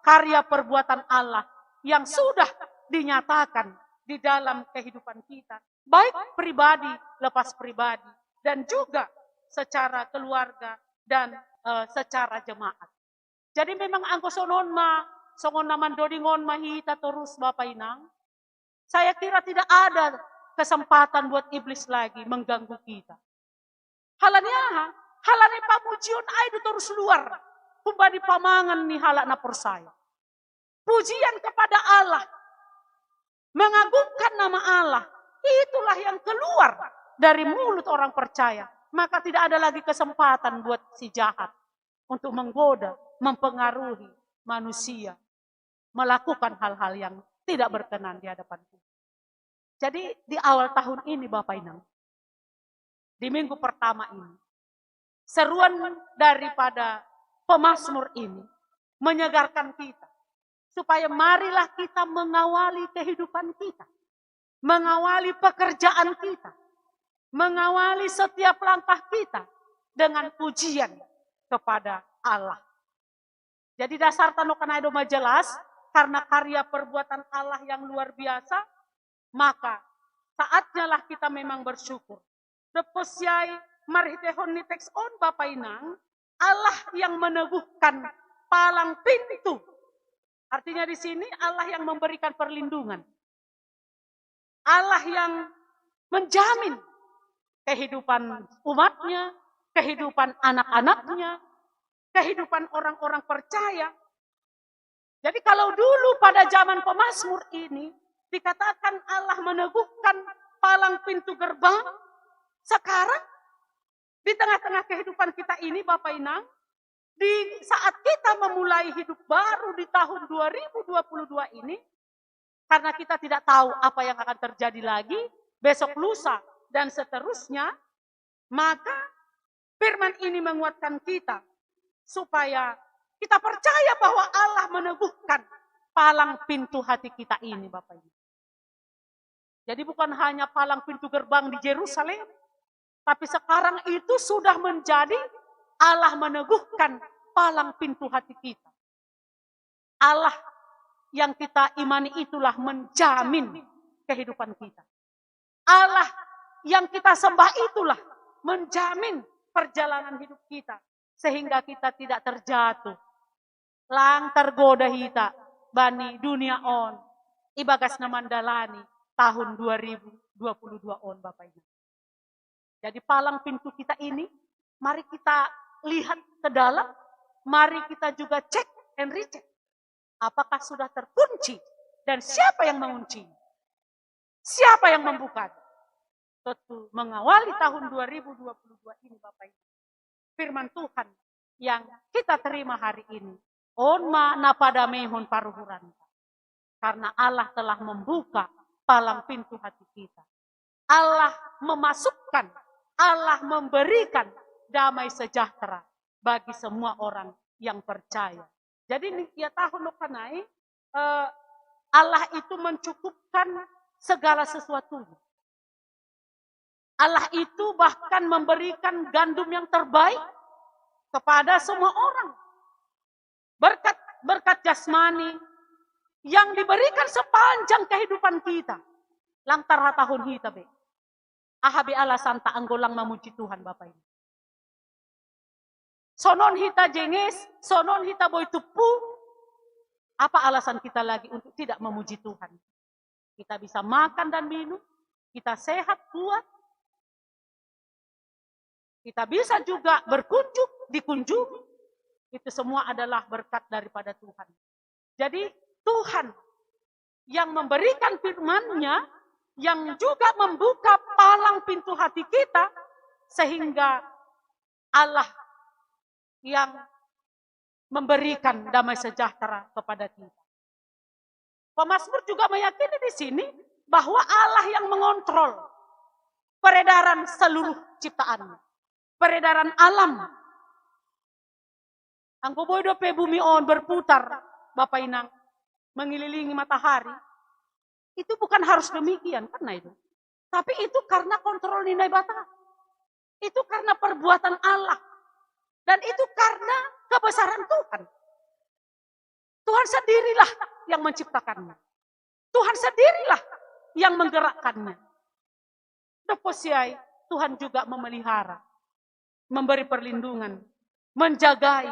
karya perbuatan Allah yang sudah dinyatakan di dalam kehidupan kita, baik pribadi lepas pribadi, dan juga secara keluarga dan, eh, secara jemaat. Jadi memang anggo songon ma, songon na mandoding on ma hita torus Bapa Inang, saya kira tidak ada kesempatan buat iblis lagi mengganggu kita. Halani aha? Halani pamujion ai do torus luar humbani pamangan ni halak na porsaya. Pujian kepada Allah, mengagungkan nama Allah, itulah yang keluar dari mulut orang percaya. Maka tidak ada lagi kesempatan buat si jahat untuk menggoda, mempengaruhi manusia melakukan hal-hal yang tidak berkenan di hadapan Tuhan. Jadi di awal tahun ini Bapak Inang, di minggu pertama ini, seruan daripada pemazmur ini menyegarkan kita. Supaya marilah kita mengawali kehidupan kita, mengawali pekerjaan kita, mengawali setiap langkah kita dengan pujian kepada Allah. Jadi dasarta nangkin ai do ma jelas, karena karya perbuatan Allah yang luar biasa, maka saatnyalah kita memang bersyukur. Dob songon i, marhitehon ni teks on Bapa Inang, Allah yang meneguhkan palang pintu. Artinya di sini Allah yang memberikan perlindungan. Allah yang menjamin kehidupan umatnya, kehidupan anak-anaknya, kehidupan orang-orang percaya. Jadi kalau dulu pada zaman pemazmur ini dikatakan Allah meneguhkan palang pintu gerbang, sekarang di tengah-tengah kehidupan kita ini Bapak Inang, di saat kita memulai hidup baru di tahun dua ribu dua puluh dua ini, karena kita tidak tahu apa yang akan terjadi lagi besok lusa dan seterusnya, maka firman ini menguatkan kita supaya kita percaya bahwa Allah meneguhkan palang pintu hati kita ini Bapak Ibu. Jadi bukan hanya palang pintu gerbang di Yerusalem, tapi sekarang itu sudah menjadi Allah meneguhkan palang pintu hati kita. Allah yang kita imani itulah menjamin kehidupan kita. Allah yang kita sembah itulah menjamin perjalanan hidup kita, sehingga kita tidak terjatuh. Lang tergoda hita bani dunia on, ibagas na mandalani tahun dua ribu dua puluh dua on Bapak Ibu. Jadi palang pintu kita ini, mari kita lihat ke dalam, mari kita juga cek and recheck. Apakah sudah terkunci dan siapa yang mengunci? Siapa yang membuka? Tentu mengawali tahun dua ribu dua puluh dua ini Bapak Ibu. Firman Tuhan yang kita terima hari ini. On ma na padameihon paruhuran. Karena Allah telah membuka palang pintu hati kita. Allah memasukkan, Allah memberikan damai sejahtera bagi semua orang yang percaya. Jadi, ni, ya, tahun lo kanai, eh, Allah itu mencukupkan segala sesuatunya. Allah itu bahkan memberikan gandum yang terbaik kepada semua orang. Berkat, berkat jasmani yang diberikan sepanjang kehidupan kita. Lantar ha tahun hita be. Aha be alasan ta anggo lang mamuji Tuhan, Bapak Ibu? Sonon hita jenges, sonon hita boi tumpu, apa alasan kita lagi untuk tidak memuji Tuhan? Kita bisa makan dan minum, kita sehat, kuat, kita bisa juga berkunjung, dikunjungi. Itu semua adalah berkat daripada Tuhan. Jadi, Tuhan yang memberikan firman-Nya, yang juga membuka palang pintu hati kita, sehingga Allah yang memberikan damai sejahtera kepada kita. Pemazmur juga meyakini di sini bahwa Allah yang mengontrol peredaran seluruh ciptaan, peredaran alam. Anggo boi dope bumi on berputar, Bapak Inang, mengelilingi matahari, itu bukan harus demikian, kan, nah itu. Tapi itu karena kontrol ni Naibata. Itu karena perbuatan Allah. Dan itu karena kebesaran Tuhan. Tuhan sendirilah yang menciptakannya. Tuhan sendirilah yang menggerakkannya. Dopo siai, Tuhan juga memelihara, memberi perlindungan, menjagai.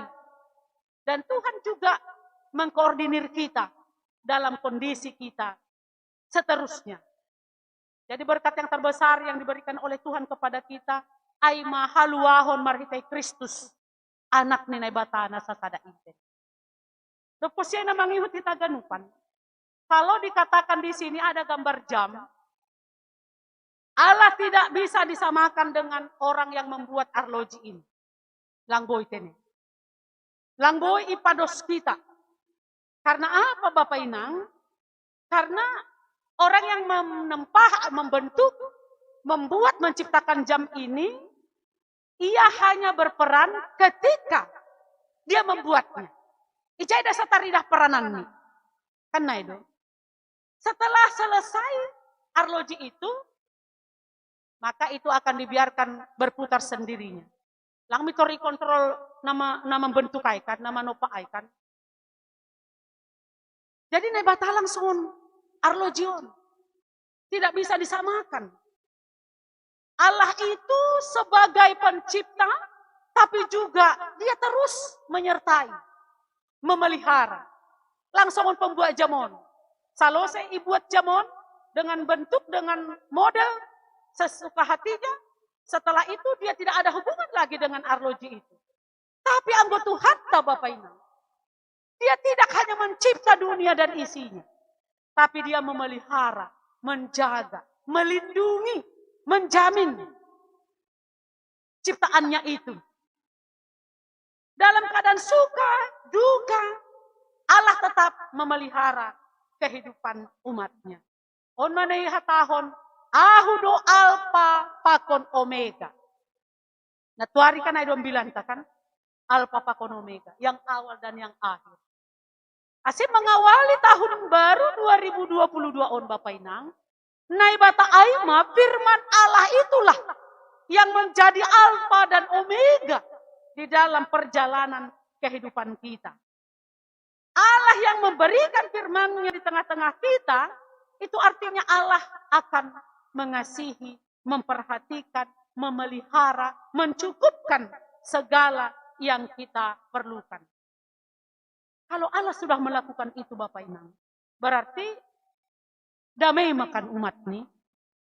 Dan Tuhan juga mengkoordinir kita dalam kondisi kita seterusnya. Jadi, berkat yang terbesar yang diberikan oleh Tuhan kepada kita, ai ma haluahon marhitei Kristus, Anak ni Naibata na sasada i. Dopo siai na mangihut hita ganupan. Kalau dikatakan di sini ada gambar jam, Allah tidak bisa disamakan dengan orang yang membuat arloji ini. Lang boi tene. Lang boi ipados kita. Karena apa, Bapak Inang? Karena orang yang menempa, membentuk, membuat, menciptakan jam ini, ia hanya berperan ketika dia membuatnya. Ija i da sataridah perananni. Kan nah itu. Setelah selesai arloji itu, maka itu akan dibiarkan berputar sendirinya. Lang mi tor ikontrol na ma-, na mambentuk ai kan, na manompa ai kan. Jadi Naibata lang songon arloji on. Tidak bisa disamakan. Allah itu sebagai pencipta, tapi juga Dia terus menyertai, memelihara. Lang songon pembuat jam on. Salose ibuat jam on dengan bentuk, dengan model sesuka hatinya. Setelah itu, dia tidak ada hubungan lagi dengan arloji itu. Tapi anggo Tuhanta, Bapak Inang, Dia tidak hanya mencipta dunia dan isinya, tapi Dia memelihara, menjaga, melindungi, menjamin ciptaannya itu. Dalam keadaan suka, duka, Allah tetap memelihara kehidupan umat-Nya. On ma na ihatahon, "Ahu do Alpa pakon Omega." Na tuari kan ai do ambilanta kan? Alpa pakon Omega, yang awal dan yang akhir. Asa mengawali tahun baru dua ribu dua puluh dua on, Bapak Inang, Naibata ai ma, firman Allah itulah yang menjadi Alpa dan Omega di dalam perjalanan kehidupan kita. Allah yang memberikan firman-Nya di tengah-tengah kita, itu artinya Allah akan mengasihi, memperhatikan, memelihara, mencukupkan segala yang kita perlukan. Kalau Allah sudah melakukan itu, Bapak Inang, berarti dame ma kan umat-Ni,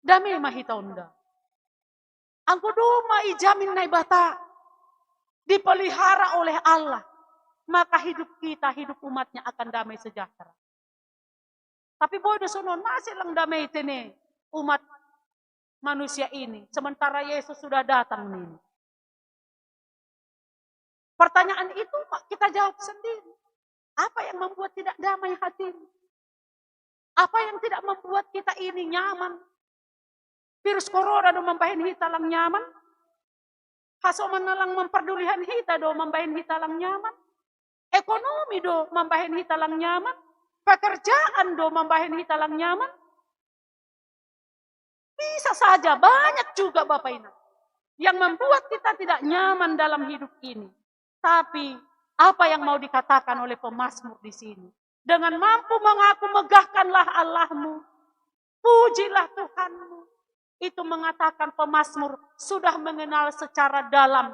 dame ma hita on da. Anggo domma ijamin Naibata, dipelihara oleh Allah, maka hidup kita, hidup umat-Nya akan damai sejahtera. Tapi boi do songon, mase lang dame tene umat manusia ini, sementara Yesus sudah datang ini? Pertanyaan itu kita jawab sendiri. Apa yang membuat tidak damai hatimu? Apa yang tidak membuat kita ini nyaman? Virus corona do mambahen hita lang nyaman? Hasoman na lang mampardulihan hita do mambahen hita lang nyaman? Ekonomi do mambahen hita lang nyaman? Pekerjaan do mambahen hita lang nyaman? Bisa saja, banyak juga Bapak Inang, yang membuat kita tidak nyaman dalam hidup ini. Tapi apa yang mau dikatakan oleh pemazmur di sini? Dengan mampu mengaku, "Megahkanlah Allahmu, pujilah Tuhanmu." Itu mengatakan pemazmur sudah mengenal secara dalam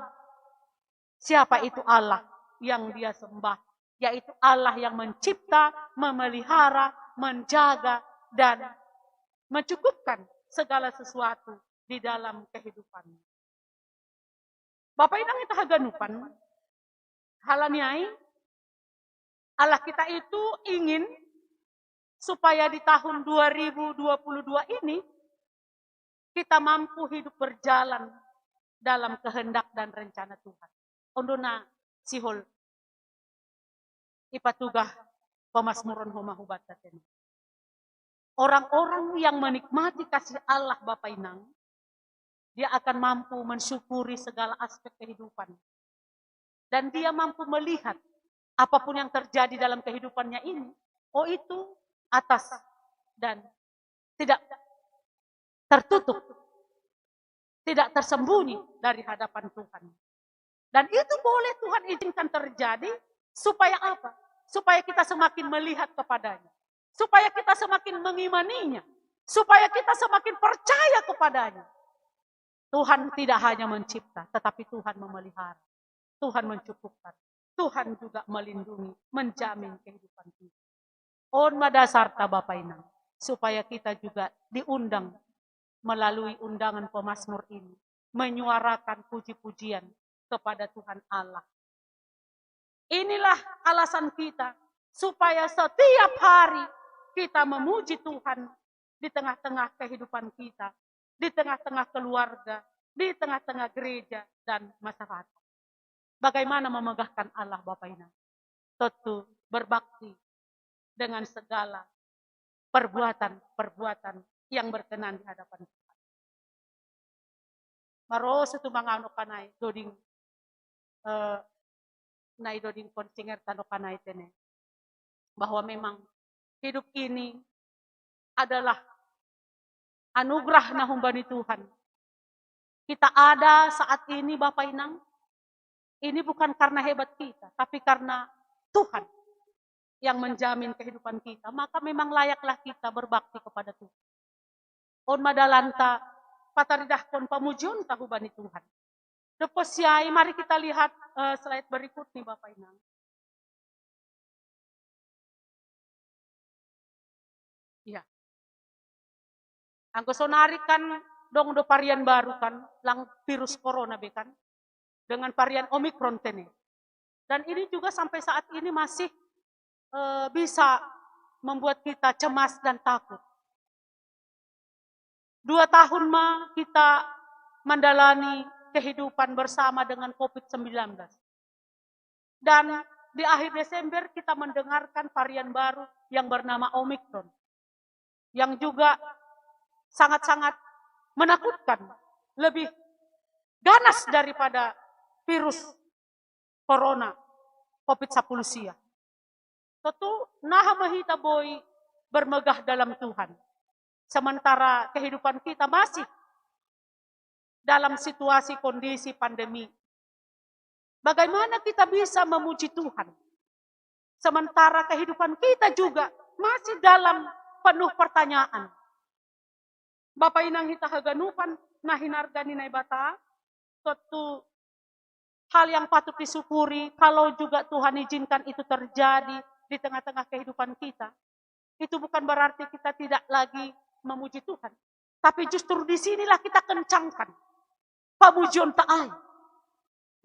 siapa itu Allah yang dia sembah, yaitu Allah yang mencipta, memelihara, menjaga, dan mencukupkan segala sesuatu di dalam kehidupannya. Bapak Inang ita haganupan, halaniai Allah kita itu ingin supaya di tahun dua ribu dua puluh dua ini kita mampu hidup berjalan dalam kehendak dan rencana Tuhan. Ondo na sihol ipatugah pemazmuron homa hubanta tene. Orang-orang yang menikmati kasih Allah Bapa Inang, dia akan mampu mensyukuri segala aspek kehidupan. Dan dia mampu melihat apapun yang terjadi dalam kehidupannya ini, oh, itu atas dan tidak tertutup, tidak tersembunyi dari hadapan Tuhan. Dan itu boleh Tuhan izinkan terjadi supaya apa? Supaya kita semakin melihat kepada-Nya, supaya kita semakin mengimani-Nya, supaya kita semakin percaya kepada-Nya. Tuhan tidak hanya mencipta, tetapi Tuhan memelihara, Tuhan mencukupkan, Tuhan juga melindungi, menjamin kehidupan kita. On ma dasarta Bapa Inang, supaya kita juga diundang melalui undangan pemazmur ini, menyuarakan puji-pujian kepada Tuhan Allah. Inilah alasan kita supaya setiap hari kita memuji Tuhan di tengah-tengah kehidupan kita, di tengah-tengah keluarga, di tengah-tengah gereja dan masyarakat. Bagaimana memegahkan Allah Bapa Inang? Tentu berbakti dengan segala perbuatan-perbuatan yang berkenan di hadapan Tuhan. Maroso tu mangano kanai doding, eh, nai doding konsinger tano kanai tene, bahwa memang hidup ini adalah anugerah na humbani Tuhan. Kita ada saat ini, Bapak Inang, ini bukan karena hebat kita, tapi karena Tuhan yang menjamin kehidupan kita. Maka memang layaklah kita berbakti kepada Tuhan. On ma dalanta pataridahkon pamujionta hubani Tuhan. Dopo siai, mari kita lihat, eh, slide berikut nih, Bapak Inang. Iya. Anggo sonari kan dong do varian baru kan, lang virus corona be kan, dengan varian Omicron tene. Dan ini juga sampai saat ini masih, eh, bisa membuat kita cemas dan takut. Dua tahun ma kita menjalani kehidupan bersama dengan covid sembilan belas. Dan di akhir Desember kita mendengarkan varian baru yang bernama Omicron, yang juga sangat-sangat menakutkan, lebih ganas daripada virus corona, covid sepuluh sia. Tentu naha ma hita boi bermegah dalam Tuhan, sementara kehidupan kita masih dalam situasi kondisi pandemi. Bagaimana kita bisa memuji Tuhan sementara kehidupan kita juga masih dalam penuh pertanyaan? Bapa Inang hita haganupan na hinarga ni Naibata, tentu hal yang patut disyukuri kalau juga Tuhan izinkan itu terjadi di tengah-tengah kehidupan kita. Itu bukan berarti kita tidak lagi memuji Tuhan. Tapi justru di sinilah kita kencangkan pamujionta ai.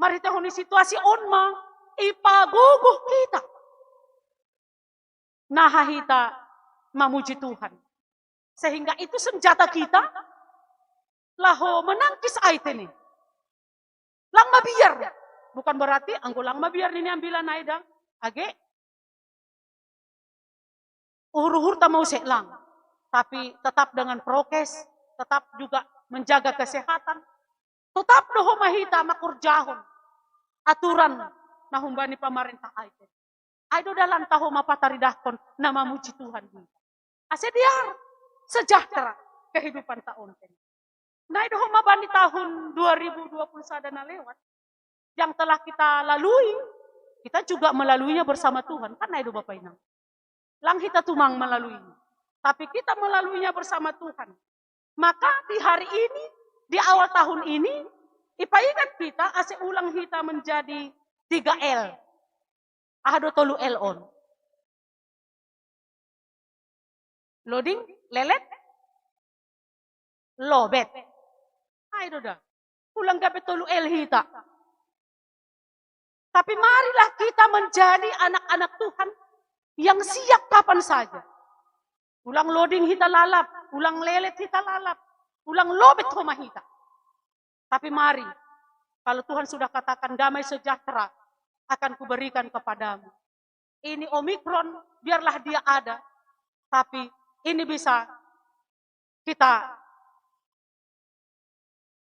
Marhitehon ni situasi on ma ipagogoh kita naha hita mamuji Tuhan. Sehingga itu senjata kita laho menangkis ai tene. Lang mabiar. Bukan berarti anggo lang mabiar nini ambilan ai da, age uhur-uhur ta mau selang, tapi tetap dengan prokes, tetap juga menjaga kesehatan, tetap do homa hita makurjahon aturan na humbani pamarentah ai. Ai do dalan ta homa pataridahkon na mamuji Tuhan hita. Ase biar sejahtera kehidupan ta on. Nai do homa bani tahun dua ribu dua puluh sada na lewat, yang telah kita lalui, kita juga melaluinya bersama Tuhan. Kan nai do Bapa Inang. Lang hita tumang melaluinya. Tapi kita melaluinya bersama Tuhan. Maka di hari ini, di awal tahun ini, ipaingat kita ase ulang hita menjadi tiga L. Aha do tolu L on? Loading, lelet, lobet. Ai do da. Ulang gabe tolu L hita. Tapi marilah kita menjadi anak-anak Tuhan yang siap kapan saja. Ulang loading hita lalap, ulang lelet hita lalap, ulang lobet homa hita. Tapi mari, kalau Tuhan sudah katakan damai sejahtera akan kuberikan kepadamu. Ini Omikron, biarlah dia ada, tapi ini bisa kita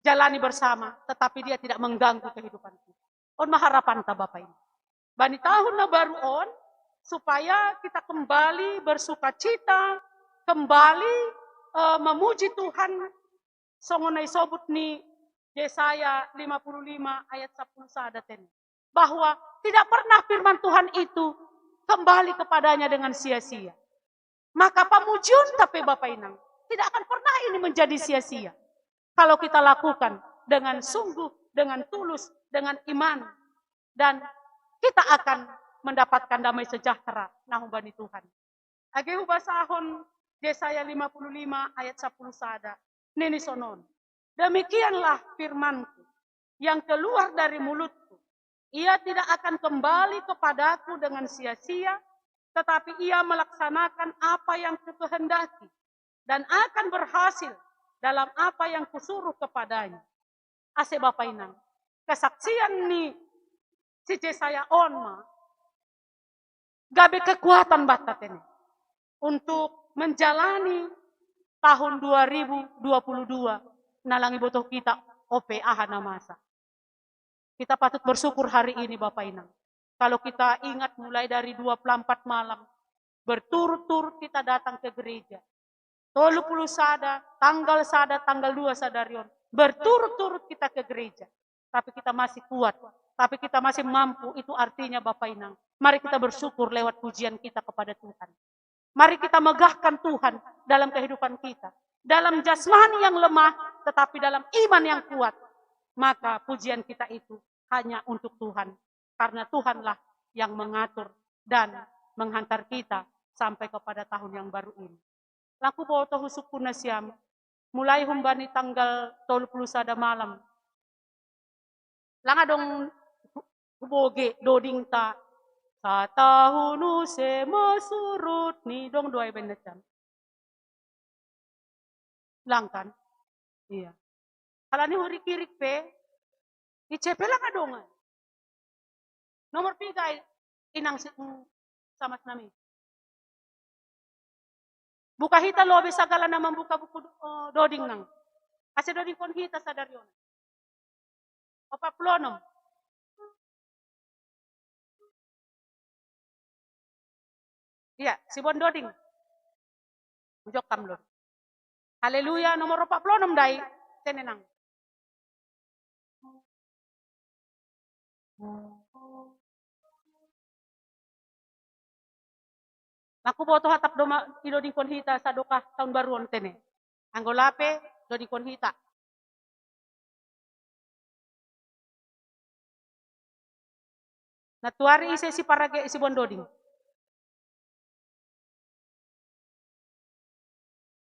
jalani bersama, tetapi dia tidak mengganggu kehidupan kita. On ma harapan ta Bapa Inang. Bani tahun na baru on, supaya kita kembali bersukacita, kembali eh, memuji Tuhan, songon na isobut ni Yesaya lima puluh lima ayat sepuluh sada ten. Bahwa tidak pernah firman Tuhan itu kembali kepadanya dengan sia-sia. Maka pamujion ta pe Bapa Inang, tidak akan pernah ini menjadi sia-sia. Kalau kita lakukan dengan sungguh, dengan tulus, dengan iman. Dan kita akan mendapatkan damai sejahtera na humbani Tuhan. Age hubasahon Yesaya lima puluh lima ayat sepuluh sada. Nini sonon. Demikianlah firmanku yang keluar dari mulutku. Ia tidak akan kembali kepadaku dengan sia-sia, tetapi ia melaksanakan apa yang kukehendaki dan akan berhasil dalam apa yang kusuruh kepadanya. Ase Bapa Inang, kesaksian ni si Yesaya on ma gabe kekuatan banta ten untuk menjalani tahun dua ribu dua puluh dua na lang ibotoh kita ope aha na masa. Kita patut bersyukur hari ini Bapa Inang. Kalau kita ingat mulai dari dua puluh empat malam, berturut-turut kita datang ke gereja. Tolu puluh sada, tanggal sada, tanggal dua sadari on. Berturut-turut kita ke gereja. Tapi kita masih kuat, tapi kita masih mampu, itu artinya Bapa Inang. Mari kita bersyukur lewat pujian kita kepada Tuhan. Mari kita megahkan Tuhan dalam kehidupan kita. Dalam jasmani yang lemah, tetapi dalam iman yang kuat. Maka pujian kita itu hanya untuk Tuhan. Karena Tuhanlah yang mengatur dan menghantar kita sampai kepada tahun yang baru ini. Lang huboto husungkun nasiam, mulai humbani tanggal tolu puluh sada malam. Lang adong hu-, huboge doding ta. Satahun use ma surut ni dong do ai baen nasiam. Lang kan? Iya. Halani hurik-irik pe, di C P lang adong ai. Nomor piga ai Inang si, mm, Samas nami. Buka hita lobi sagala na mambuka buku do-, eh, doding nang. Ase dodingkon hita sadari on. Opat puluh enam. Iya, siboan doding. Jok kam lo. Haleluya, nomor opat puluh enam dai. Tenenang. Lang huboto hatap do ma idodingkon hita sadokah tahun baru on tene. Anggo lape, dodingkon hita. Nantuari ise siparage isi boan doding.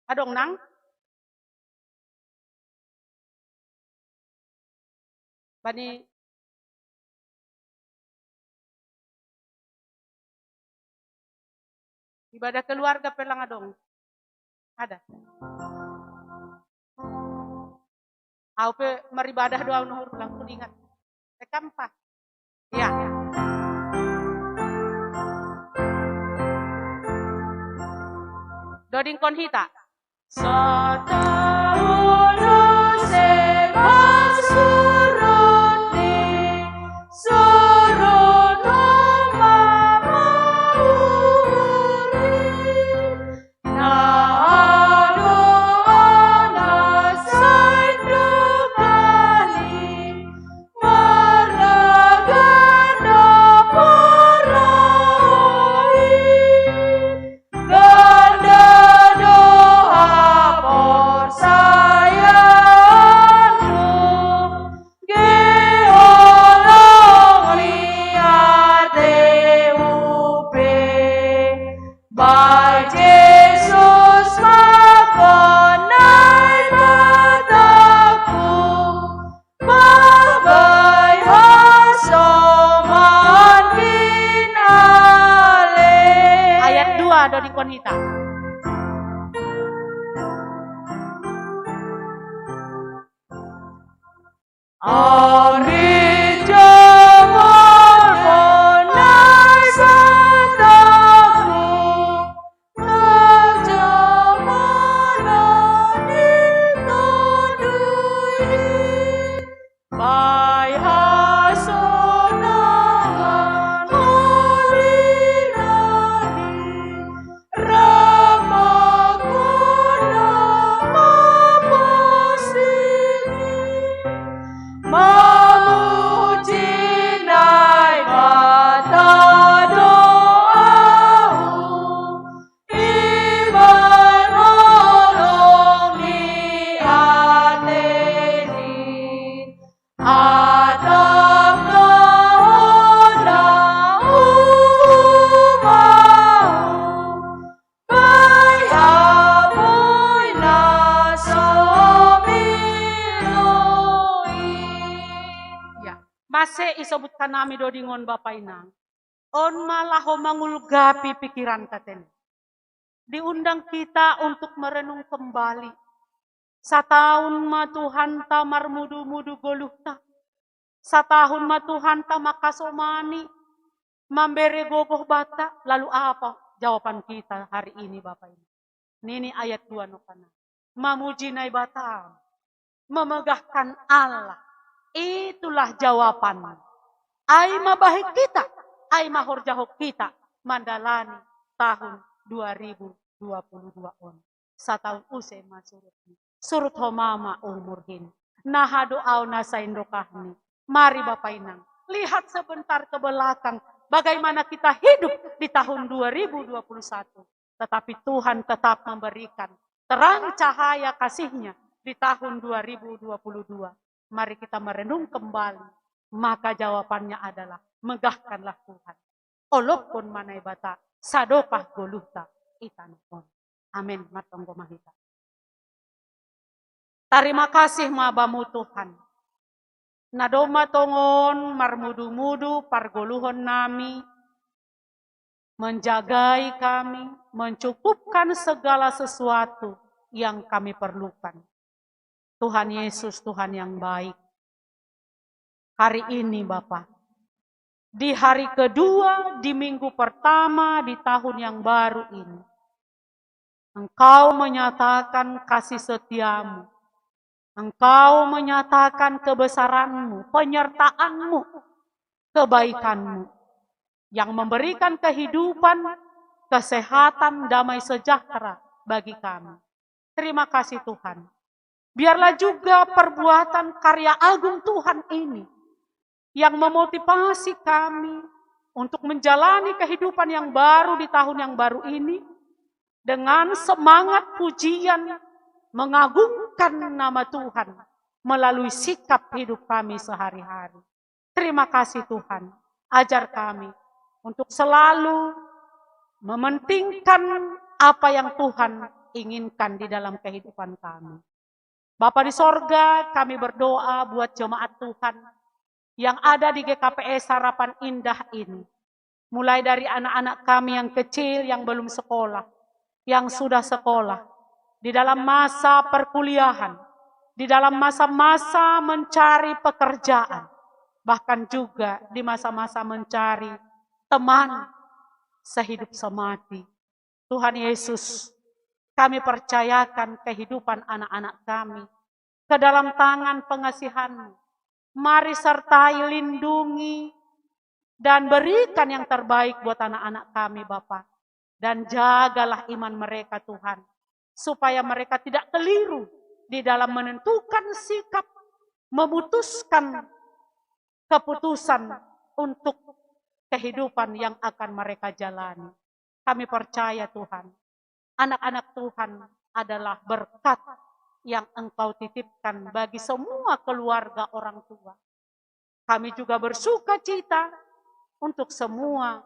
Adong nang? Bani ibadah keluarga pe lang adong. Ada. Au pe maribadah do au nuhur lang hudingat. Rekam pa. Ya. Dodingkon hita. Satahun use pasurun ni surun mama uri. Na adu ana saindo kali maragana parai. Ganda doa persayaanku, geolong liate upe. Bai Jesus makonai mataku, bagai hasoman kinale. Ayat dua, dodingkon hita. Ari jamur monai mataku, jamana di todui. Bai hasonangan holinani, ramakona mapasini. Mamuji Naibata doahu, ibanolong ni ateni. Atap na hona umahu, bai hapui na somilui. Ya, mase isobutkan nami dodingon Bapa Inang. On ma laho mangulgapi pikiranta tene. Diundang kita untuk merenung kembali. Satahun ma Tuhanta marmudu-mudu goluhta. Satahun ma Tuhanta mangkasomani, mambere gogoh banta, lalu apa jawaban kita hari ini, Bapak Ibu? Nini ayat dua nokana. Mamuji Naibata, memegahkan Allah. Itulah jawaban. Ai mabahen kita, ai mahorjahon kita mandalani tahun dua ribu dua puluh dua on. Satahun use ma surut. Surut ho mama umurhin. Naha doau na saindokahni. Mari Bapak Inang, lihat sebentar ke belakang bagaimana kita hidup di tahun dua ribu dua puluh satu. Tetapi Tuhan tetap memberikan terang cahaya kasih-Nya di tahun dua ribu dua puluh dua. Mari kita merenung kembali. Maka jawabannya adalah, megahkanlah Tuhan. Olopkon ma Naibata, sadokah goluhta i tanoh on. Amen. Martonggo ma hita. Tarima kasih ma Bamu Tuhan. Na domma tongon marmudu-mudu pargoluhon nami, menjagai kami, mencukupkan segala sesuatu yang kami perlukan. Tuhan Yesus, Tuhan yang baik. Hari ini, Bapa, di hari kedua di minggu pertama di tahun yang baru ini, Engkau menyatakan kasih setiamu. Engkau menyatakan kebesaranmu, penyertaanmu, kebaikanmu yang memberikan kehidupan, kesehatan, damai sejahtera bagi kami. Terima kasih Tuhan. Biarlah juga perbuatan karya agung Tuhan ini yang memotivasi kami untuk menjalani kehidupan yang baru di tahun yang baru ini dengan semangat pujian, mengagungkan nama Tuhan melalui sikap hidup kami sehari-hari. Terima kasih Tuhan, ajar kami untuk selalu mementingkan apa yang Tuhan inginkan di dalam kehidupan kami. Bapa di sorga, kami berdoa buat jemaat Tuhan yang ada di G K P S Harapan Indah ini. Mulai dari anak-anak kami yang kecil, yang belum sekolah, yang sudah sekolah, di dalam masa perkuliahan, di dalam masa-masa mencari pekerjaan, bahkan juga di masa-masa mencari teman sehidup semati. Tuhan Yesus, Kami percayakan kehidupan anak-anak kami ke dalam tangan pengasihan-Mu. Mari sertai, lindungi, dan berikan yang terbaik buat anak-anak kami, Bapa. Dan jagalah iman mereka, Tuhan, supaya mereka tidak keliru di dalam menentukan sikap, memutuskan keputusan untuk kehidupan yang akan mereka jalani. Kami percaya, Tuhan, anak-anak Tuhan adalah berkat yang Engkau titipkan bagi semua keluarga orang tua. Kami juga bersuka cita untuk semua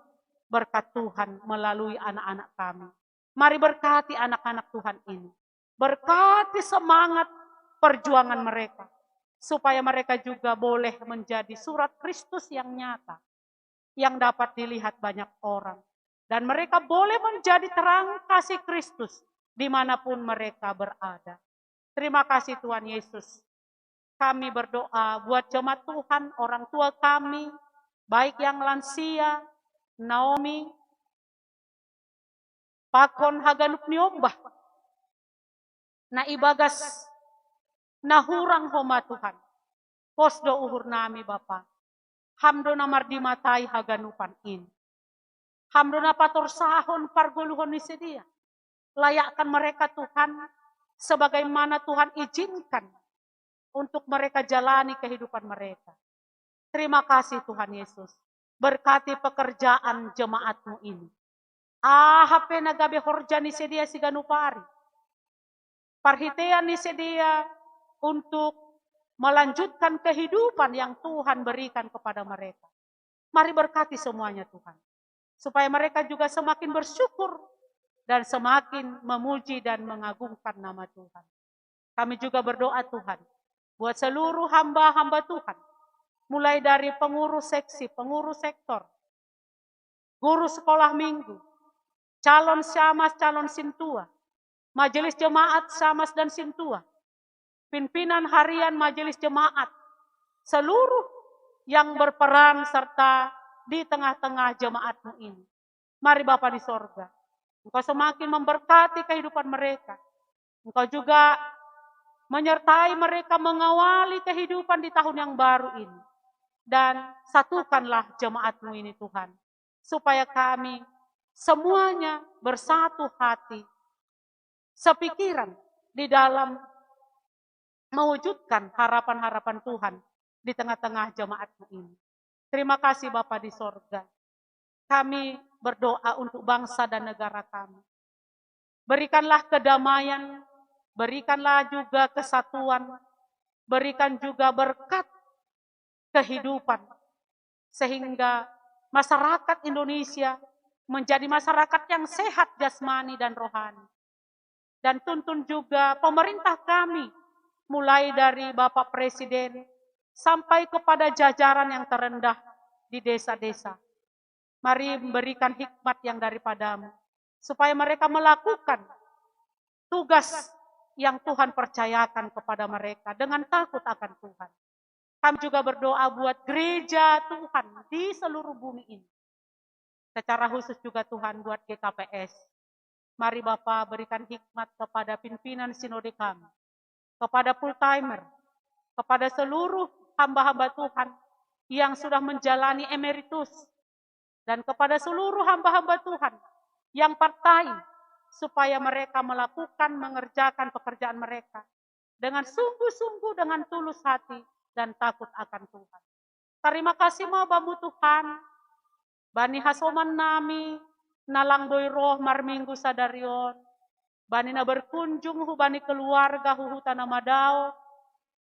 berkat Tuhan melalui anak-anak kami. Mari berkati anak-anak Tuhan ini. Berkati semangat perjuangan mereka, supaya mereka juga boleh menjadi surat Kristus yang nyata, yang dapat dilihat banyak orang. Dan mereka boleh menjadi terang kasih Kristus dimanapun mereka berada. Terima kasih, Tuhan Yesus. Kami berdoa buat jemaat Tuhan, orang tua kami, baik yang lansia, Naomi, pakon haganup ni ombah na ibagas na hurang homa, Tuhan. Pos do uhur nami, Bapa. Ham do na mardimatai haganupan in. Ham do na patorsahon pargoluhon ni sidea. Layakkan mereka, Tuhan, sebagaimana Tuhan izinkan untuk mereka jalani kehidupan mereka. Terima kasih, Tuhan Yesus. Berkati pekerjaan jemaat-Mu ini. Aha pe na gabe horja ni sidea siganup ari, parhitean ni sidea untuk melanjutkan kehidupan yang Tuhan berikan kepada mereka. Mari berkati semuanya, Tuhan, supaya mereka juga semakin bersyukur dan semakin memuji dan mengagungkan nama Tuhan. Kami juga berdoa, Tuhan, buat seluruh hamba-hamba Tuhan, mulai dari pengurus seksi, pengurus sektor, guru sekolah minggu, calon syamas, calon sintua, majelis jemaat syamas dan sintua, pimpinan harian majelis jemaat, seluruh yang berperan serta di tengah-tengah jemaat-Mu ini. Mari, Bapa di sorga, Engkau semakin memberkati kehidupan mereka. Engkau juga menyertai mereka mengawali kehidupan di tahun yang baru ini. Dan satukanlah jemaat-Mu ini, Tuhan, supaya kami semuanya bersatu hati, sepikiran di dalam mewujudkan harapan-harapan Tuhan di tengah-tengah jemaat-Mu ini. Terima kasih, Bapa di sorga. Kami berdoa untuk bangsa dan negara kami. Berikanlah kedamaian, berikanlah juga kesatuan, berikan juga berkat kehidupan, sehingga masyarakat Indonesia menjadi masyarakat yang sehat jasmani dan rohani. Dan tuntun juga pemerintah kami, mulai dari Bapak Presiden sampai kepada jajaran yang terendah di desa-desa. Mari memberikan hikmat yang daripada-Mu, supaya mereka melakukan tugas yang Tuhan percayakan kepada mereka dengan takut akan Tuhan. Kami juga berdoa buat gereja Tuhan di seluruh bumi ini. Secara khusus juga, Tuhan, buat G K P S. Mari, Bapa, berikan hikmat kepada pimpinan sinode kami, kepada full timer, kepada seluruh hamba-hamba Tuhan yang sudah menjalani emeritus, dan kepada seluruh hamba-hamba Tuhan yang part-time, supaya mereka melakukan, mengerjakan pekerjaan mereka dengan sungguh-sungguh, dengan tulus hati, dan takut akan Tuhan. Terima kasih ma bamu, Tuhan, bani hasoman nami na lang boi roh marminggu sadari on, bani na berkunjung hubani keluarga hu huta na madao,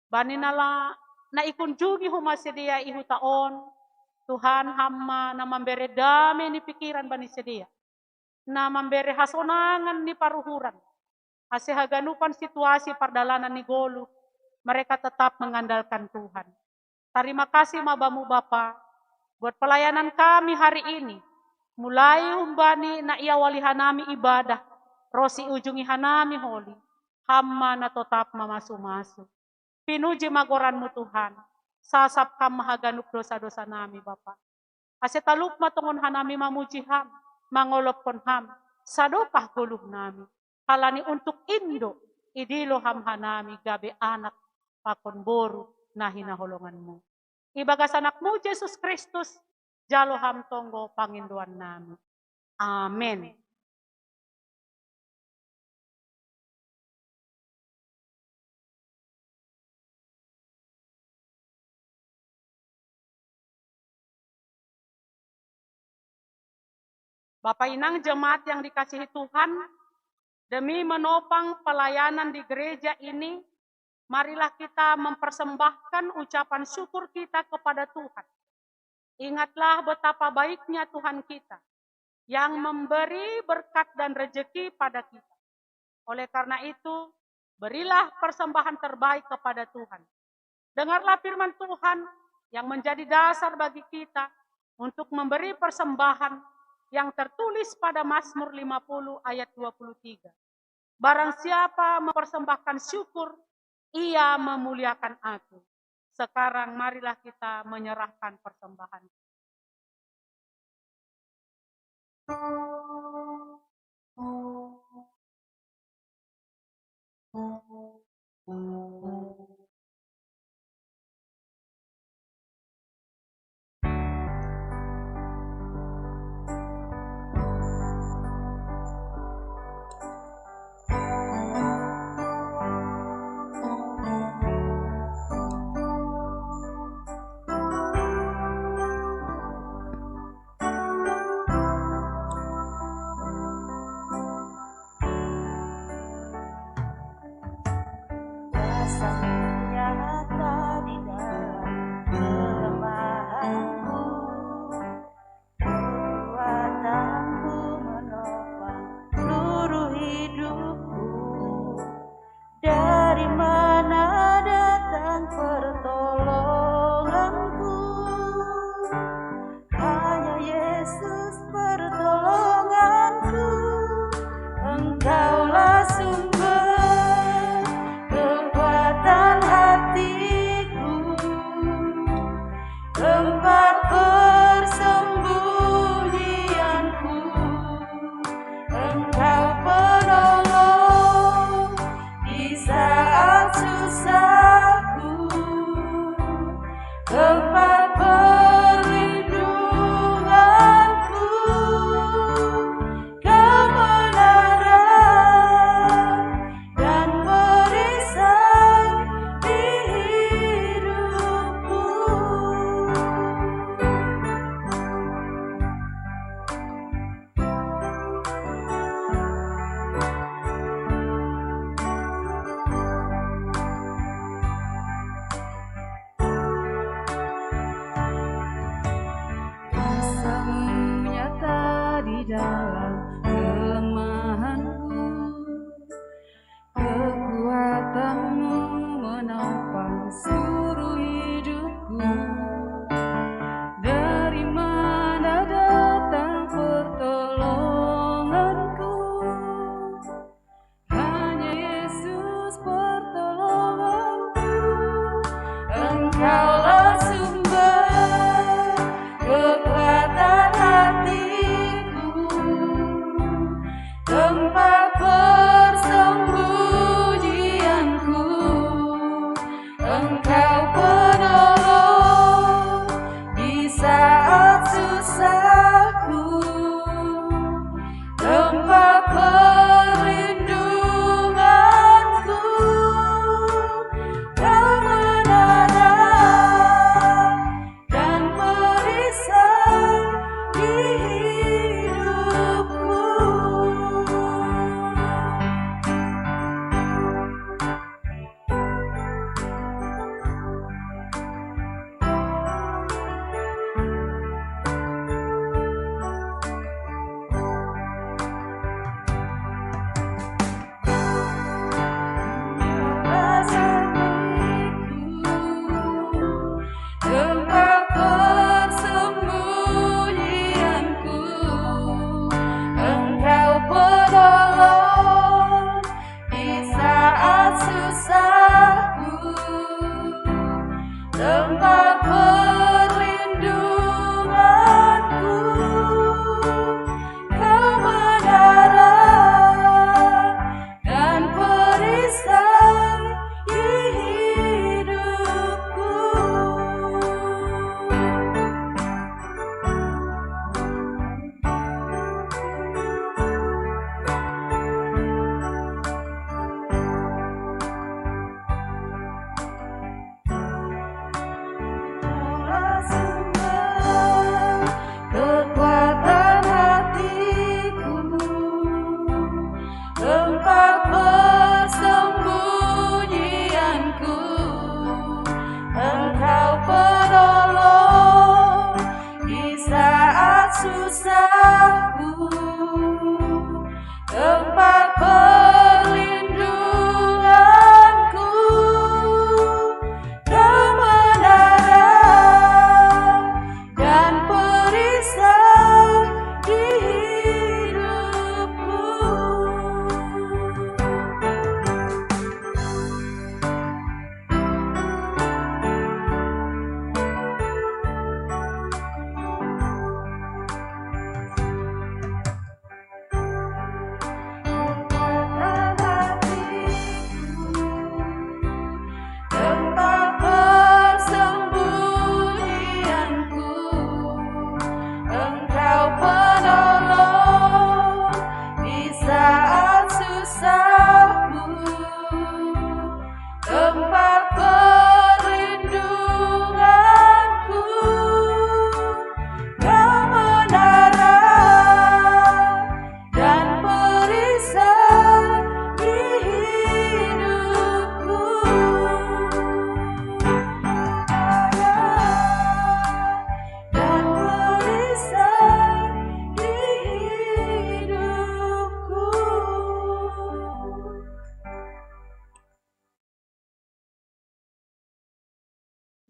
bani na la, na ikunjungi homa sidea i huta on. Tuhan, Ham ma na mambere dame ni pikiran bani sidea, na mambere hasonangan ni paruhuran, ase haganupan situasi pardalanan ni goluh, mereka tetap mengandalkan Tuhan. Terima kasih ma bamu, Bapa, buat pelayanan kami hari ini, mulai humbani na iawali hanami ibadah, ro siujungi hanami holi. Ham ma na totap mamasu-masu. Pinuji ma goran-Mu, Tuhan. Sasap Ham ma haganup dosa-dosa nami, Bapa. Ase talup ma tongon hanami mamuji Ham, mangolophon Ham, sadokah goluh nami. Halani untuk indu, idilo ham hanami gabe anak pakon boru na hinaholonganmu. Ibagas anakmu Jesus Kristus, jalo ham tonggo pangindoan nami. Amen. Bapak Inang jemaat yang dikasihi Tuhan, demi menopang pelayanan di gereja ini, marilah kita mempersembahkan ucapan syukur kita kepada Tuhan. Ingatlah betapa baiknya Tuhan kita yang memberi berkat dan rezeki pada kita. Oleh karena itu, berilah persembahan terbaik kepada Tuhan. Dengarlah firman Tuhan yang menjadi dasar bagi kita untuk memberi persembahan yang tertulis pada Mazmur lima puluh ayat dua puluh tiga. Barang siapa mempersembahkan syukur, ia memuliakan aku. Sekarang marilah kita menyerahkan persembahan.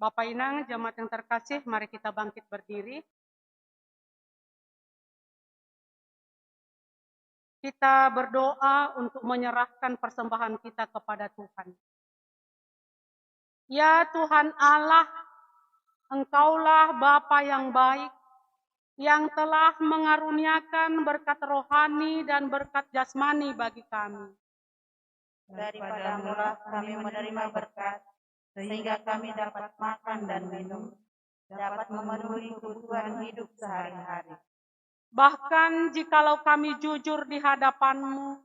Bapak Inang, jemaat yang terkasih, mari kita bangkit berdiri. Kita berdoa untuk menyerahkan persembahan kita kepada Tuhan. Ya Tuhan Allah, Engkaulah Bapa yang baik, yang telah mengaruniakan berkat rohani dan berkat jasmani bagi kami. Daripadamulah kami menerima berkat, sehingga kami dapat makan dan minum, dapat memenuhi kebutuhan hidup sehari-hari. Bahkan jikalau kami jujur di hadapan-Mu,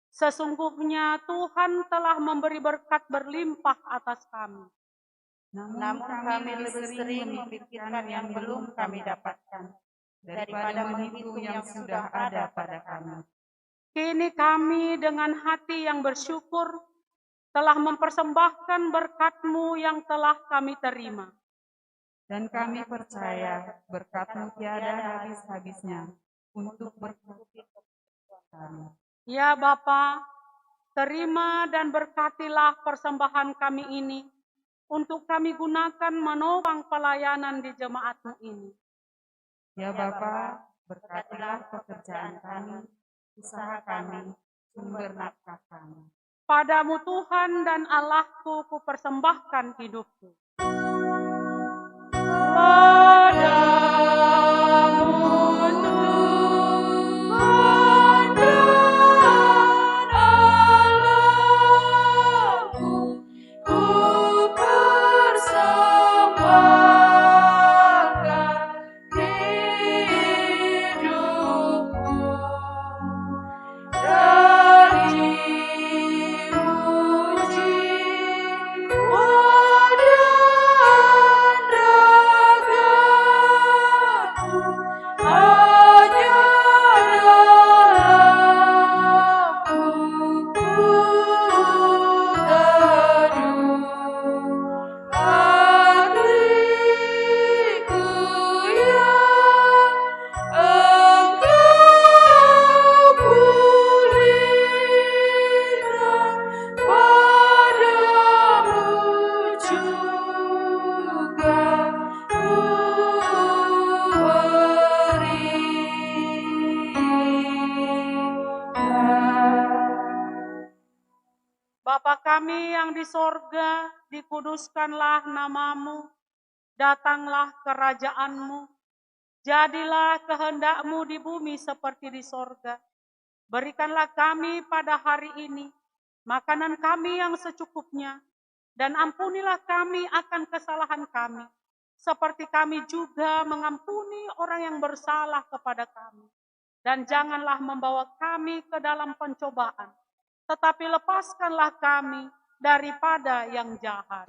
sesungguhnya Tuhan telah memberi berkat berlimpah atas kami. Namun kami lebih sering memikirkan yang belum kami dapatkan daripada menghitung yang sudah ada pada kami. Kini kami dengan hati yang bersyukur telah mempersembahkan berkat-Mu yang telah kami terima. Dan kami percaya berkat-Mu tiada habis-habisnya untuk berkat kami. Ya Bapa, terima dan berkatilah persembahan kami ini untuk kami gunakan menopang pelayanan di jemaat-Mu ini. Ya Bapa, berkatilah pekerjaan kami, usaha kami, sumber nafkah kami. Padamu Tuhan dan Allahku, kupersembahkan hidupku. Padamu Tuhan dan Allahku, kupersembahkan hidupku. Dari muji dan ragaku, hanya dalam buku teduh. Hatiku yang Engkau pulihkan, padamu juga ku berikan. Bapa kami yang di sorga, dikuduskanlah nama-Mu, datanglah kerajaan-Mu, jadilah kehendak-Mu di bumi seperti di sorga. Berikanlah kami pada hari ini makanan kami yang secukupnya, dan ampunilah kami akan kesalahan kami, seperti kami juga mengampuni orang yang bersalah kepada kami. Dan janganlah membawa kami ke dalam pencobaan, tetapi lepaskanlah kami daripada yang jahat.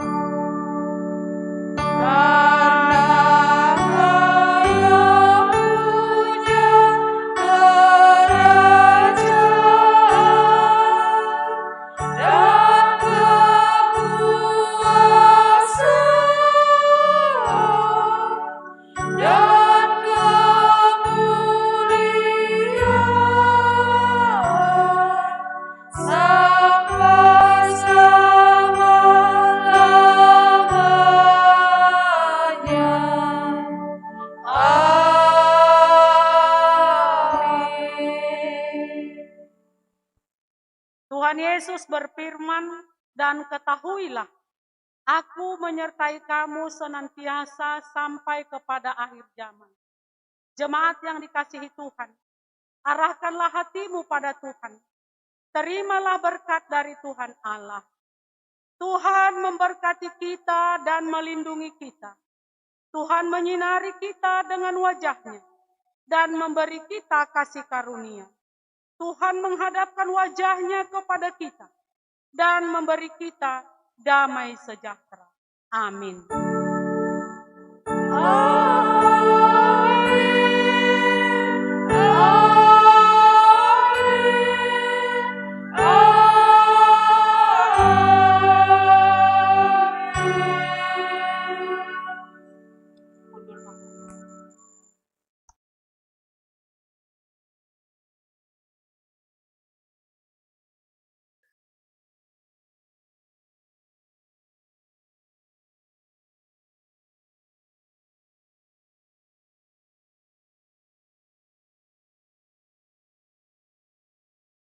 Karena Engkau kerajaan dan kekuasaan dan kemuliaan sampai selama-lamanya. Amin. Tuhan Yesus berfirman, "Dan ketahuilah, Aku menyertai kamu senantiasa sampai kepada akhir zaman." Jemaat yang dikasihi Tuhan, arahkanlah hatimu pada Tuhan. Terimalah berkat dari Tuhan Allah. Tuhan memberkati kita dan melindungi kita. Tuhan menyinari kita dengan wajah-Nya dan memberi kita kasih karunia. Tuhan menghadapkan wajah-Nya kepada kita dan memberi kita damai sejahtera. Amin. Amin. Amin.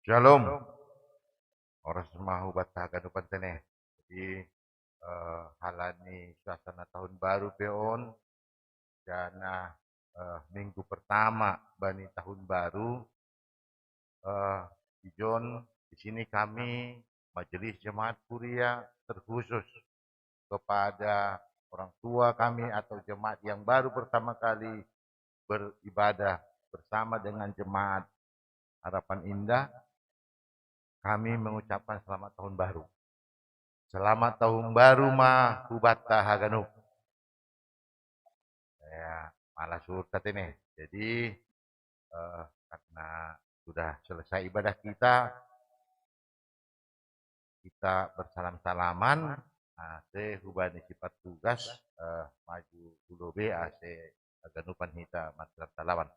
Shalom. Oras ma hubat haganupan tene. Jadi, eh, halani suasana tahun baru pe on, jana, eh, minggu pertama bani tahun baru, eh, ijon di sini kami Majelis Jemaat Kuria terkhusus kepada orang tua kami atau jemaat yang baru pertama kali beribadah bersama dengan jemaat Harapan Indah, kami mengucapkan selamat tahun baru. Selamat tahun baru ma hubat haganup. Ya, malas hurta tene. Jadi, eh, karena sudah selesai ibadah kita, kita bersalam-salaman, nah, ase hubani si patugas, eh, maju dulu be, ase haganupan hita marsalam-salaman.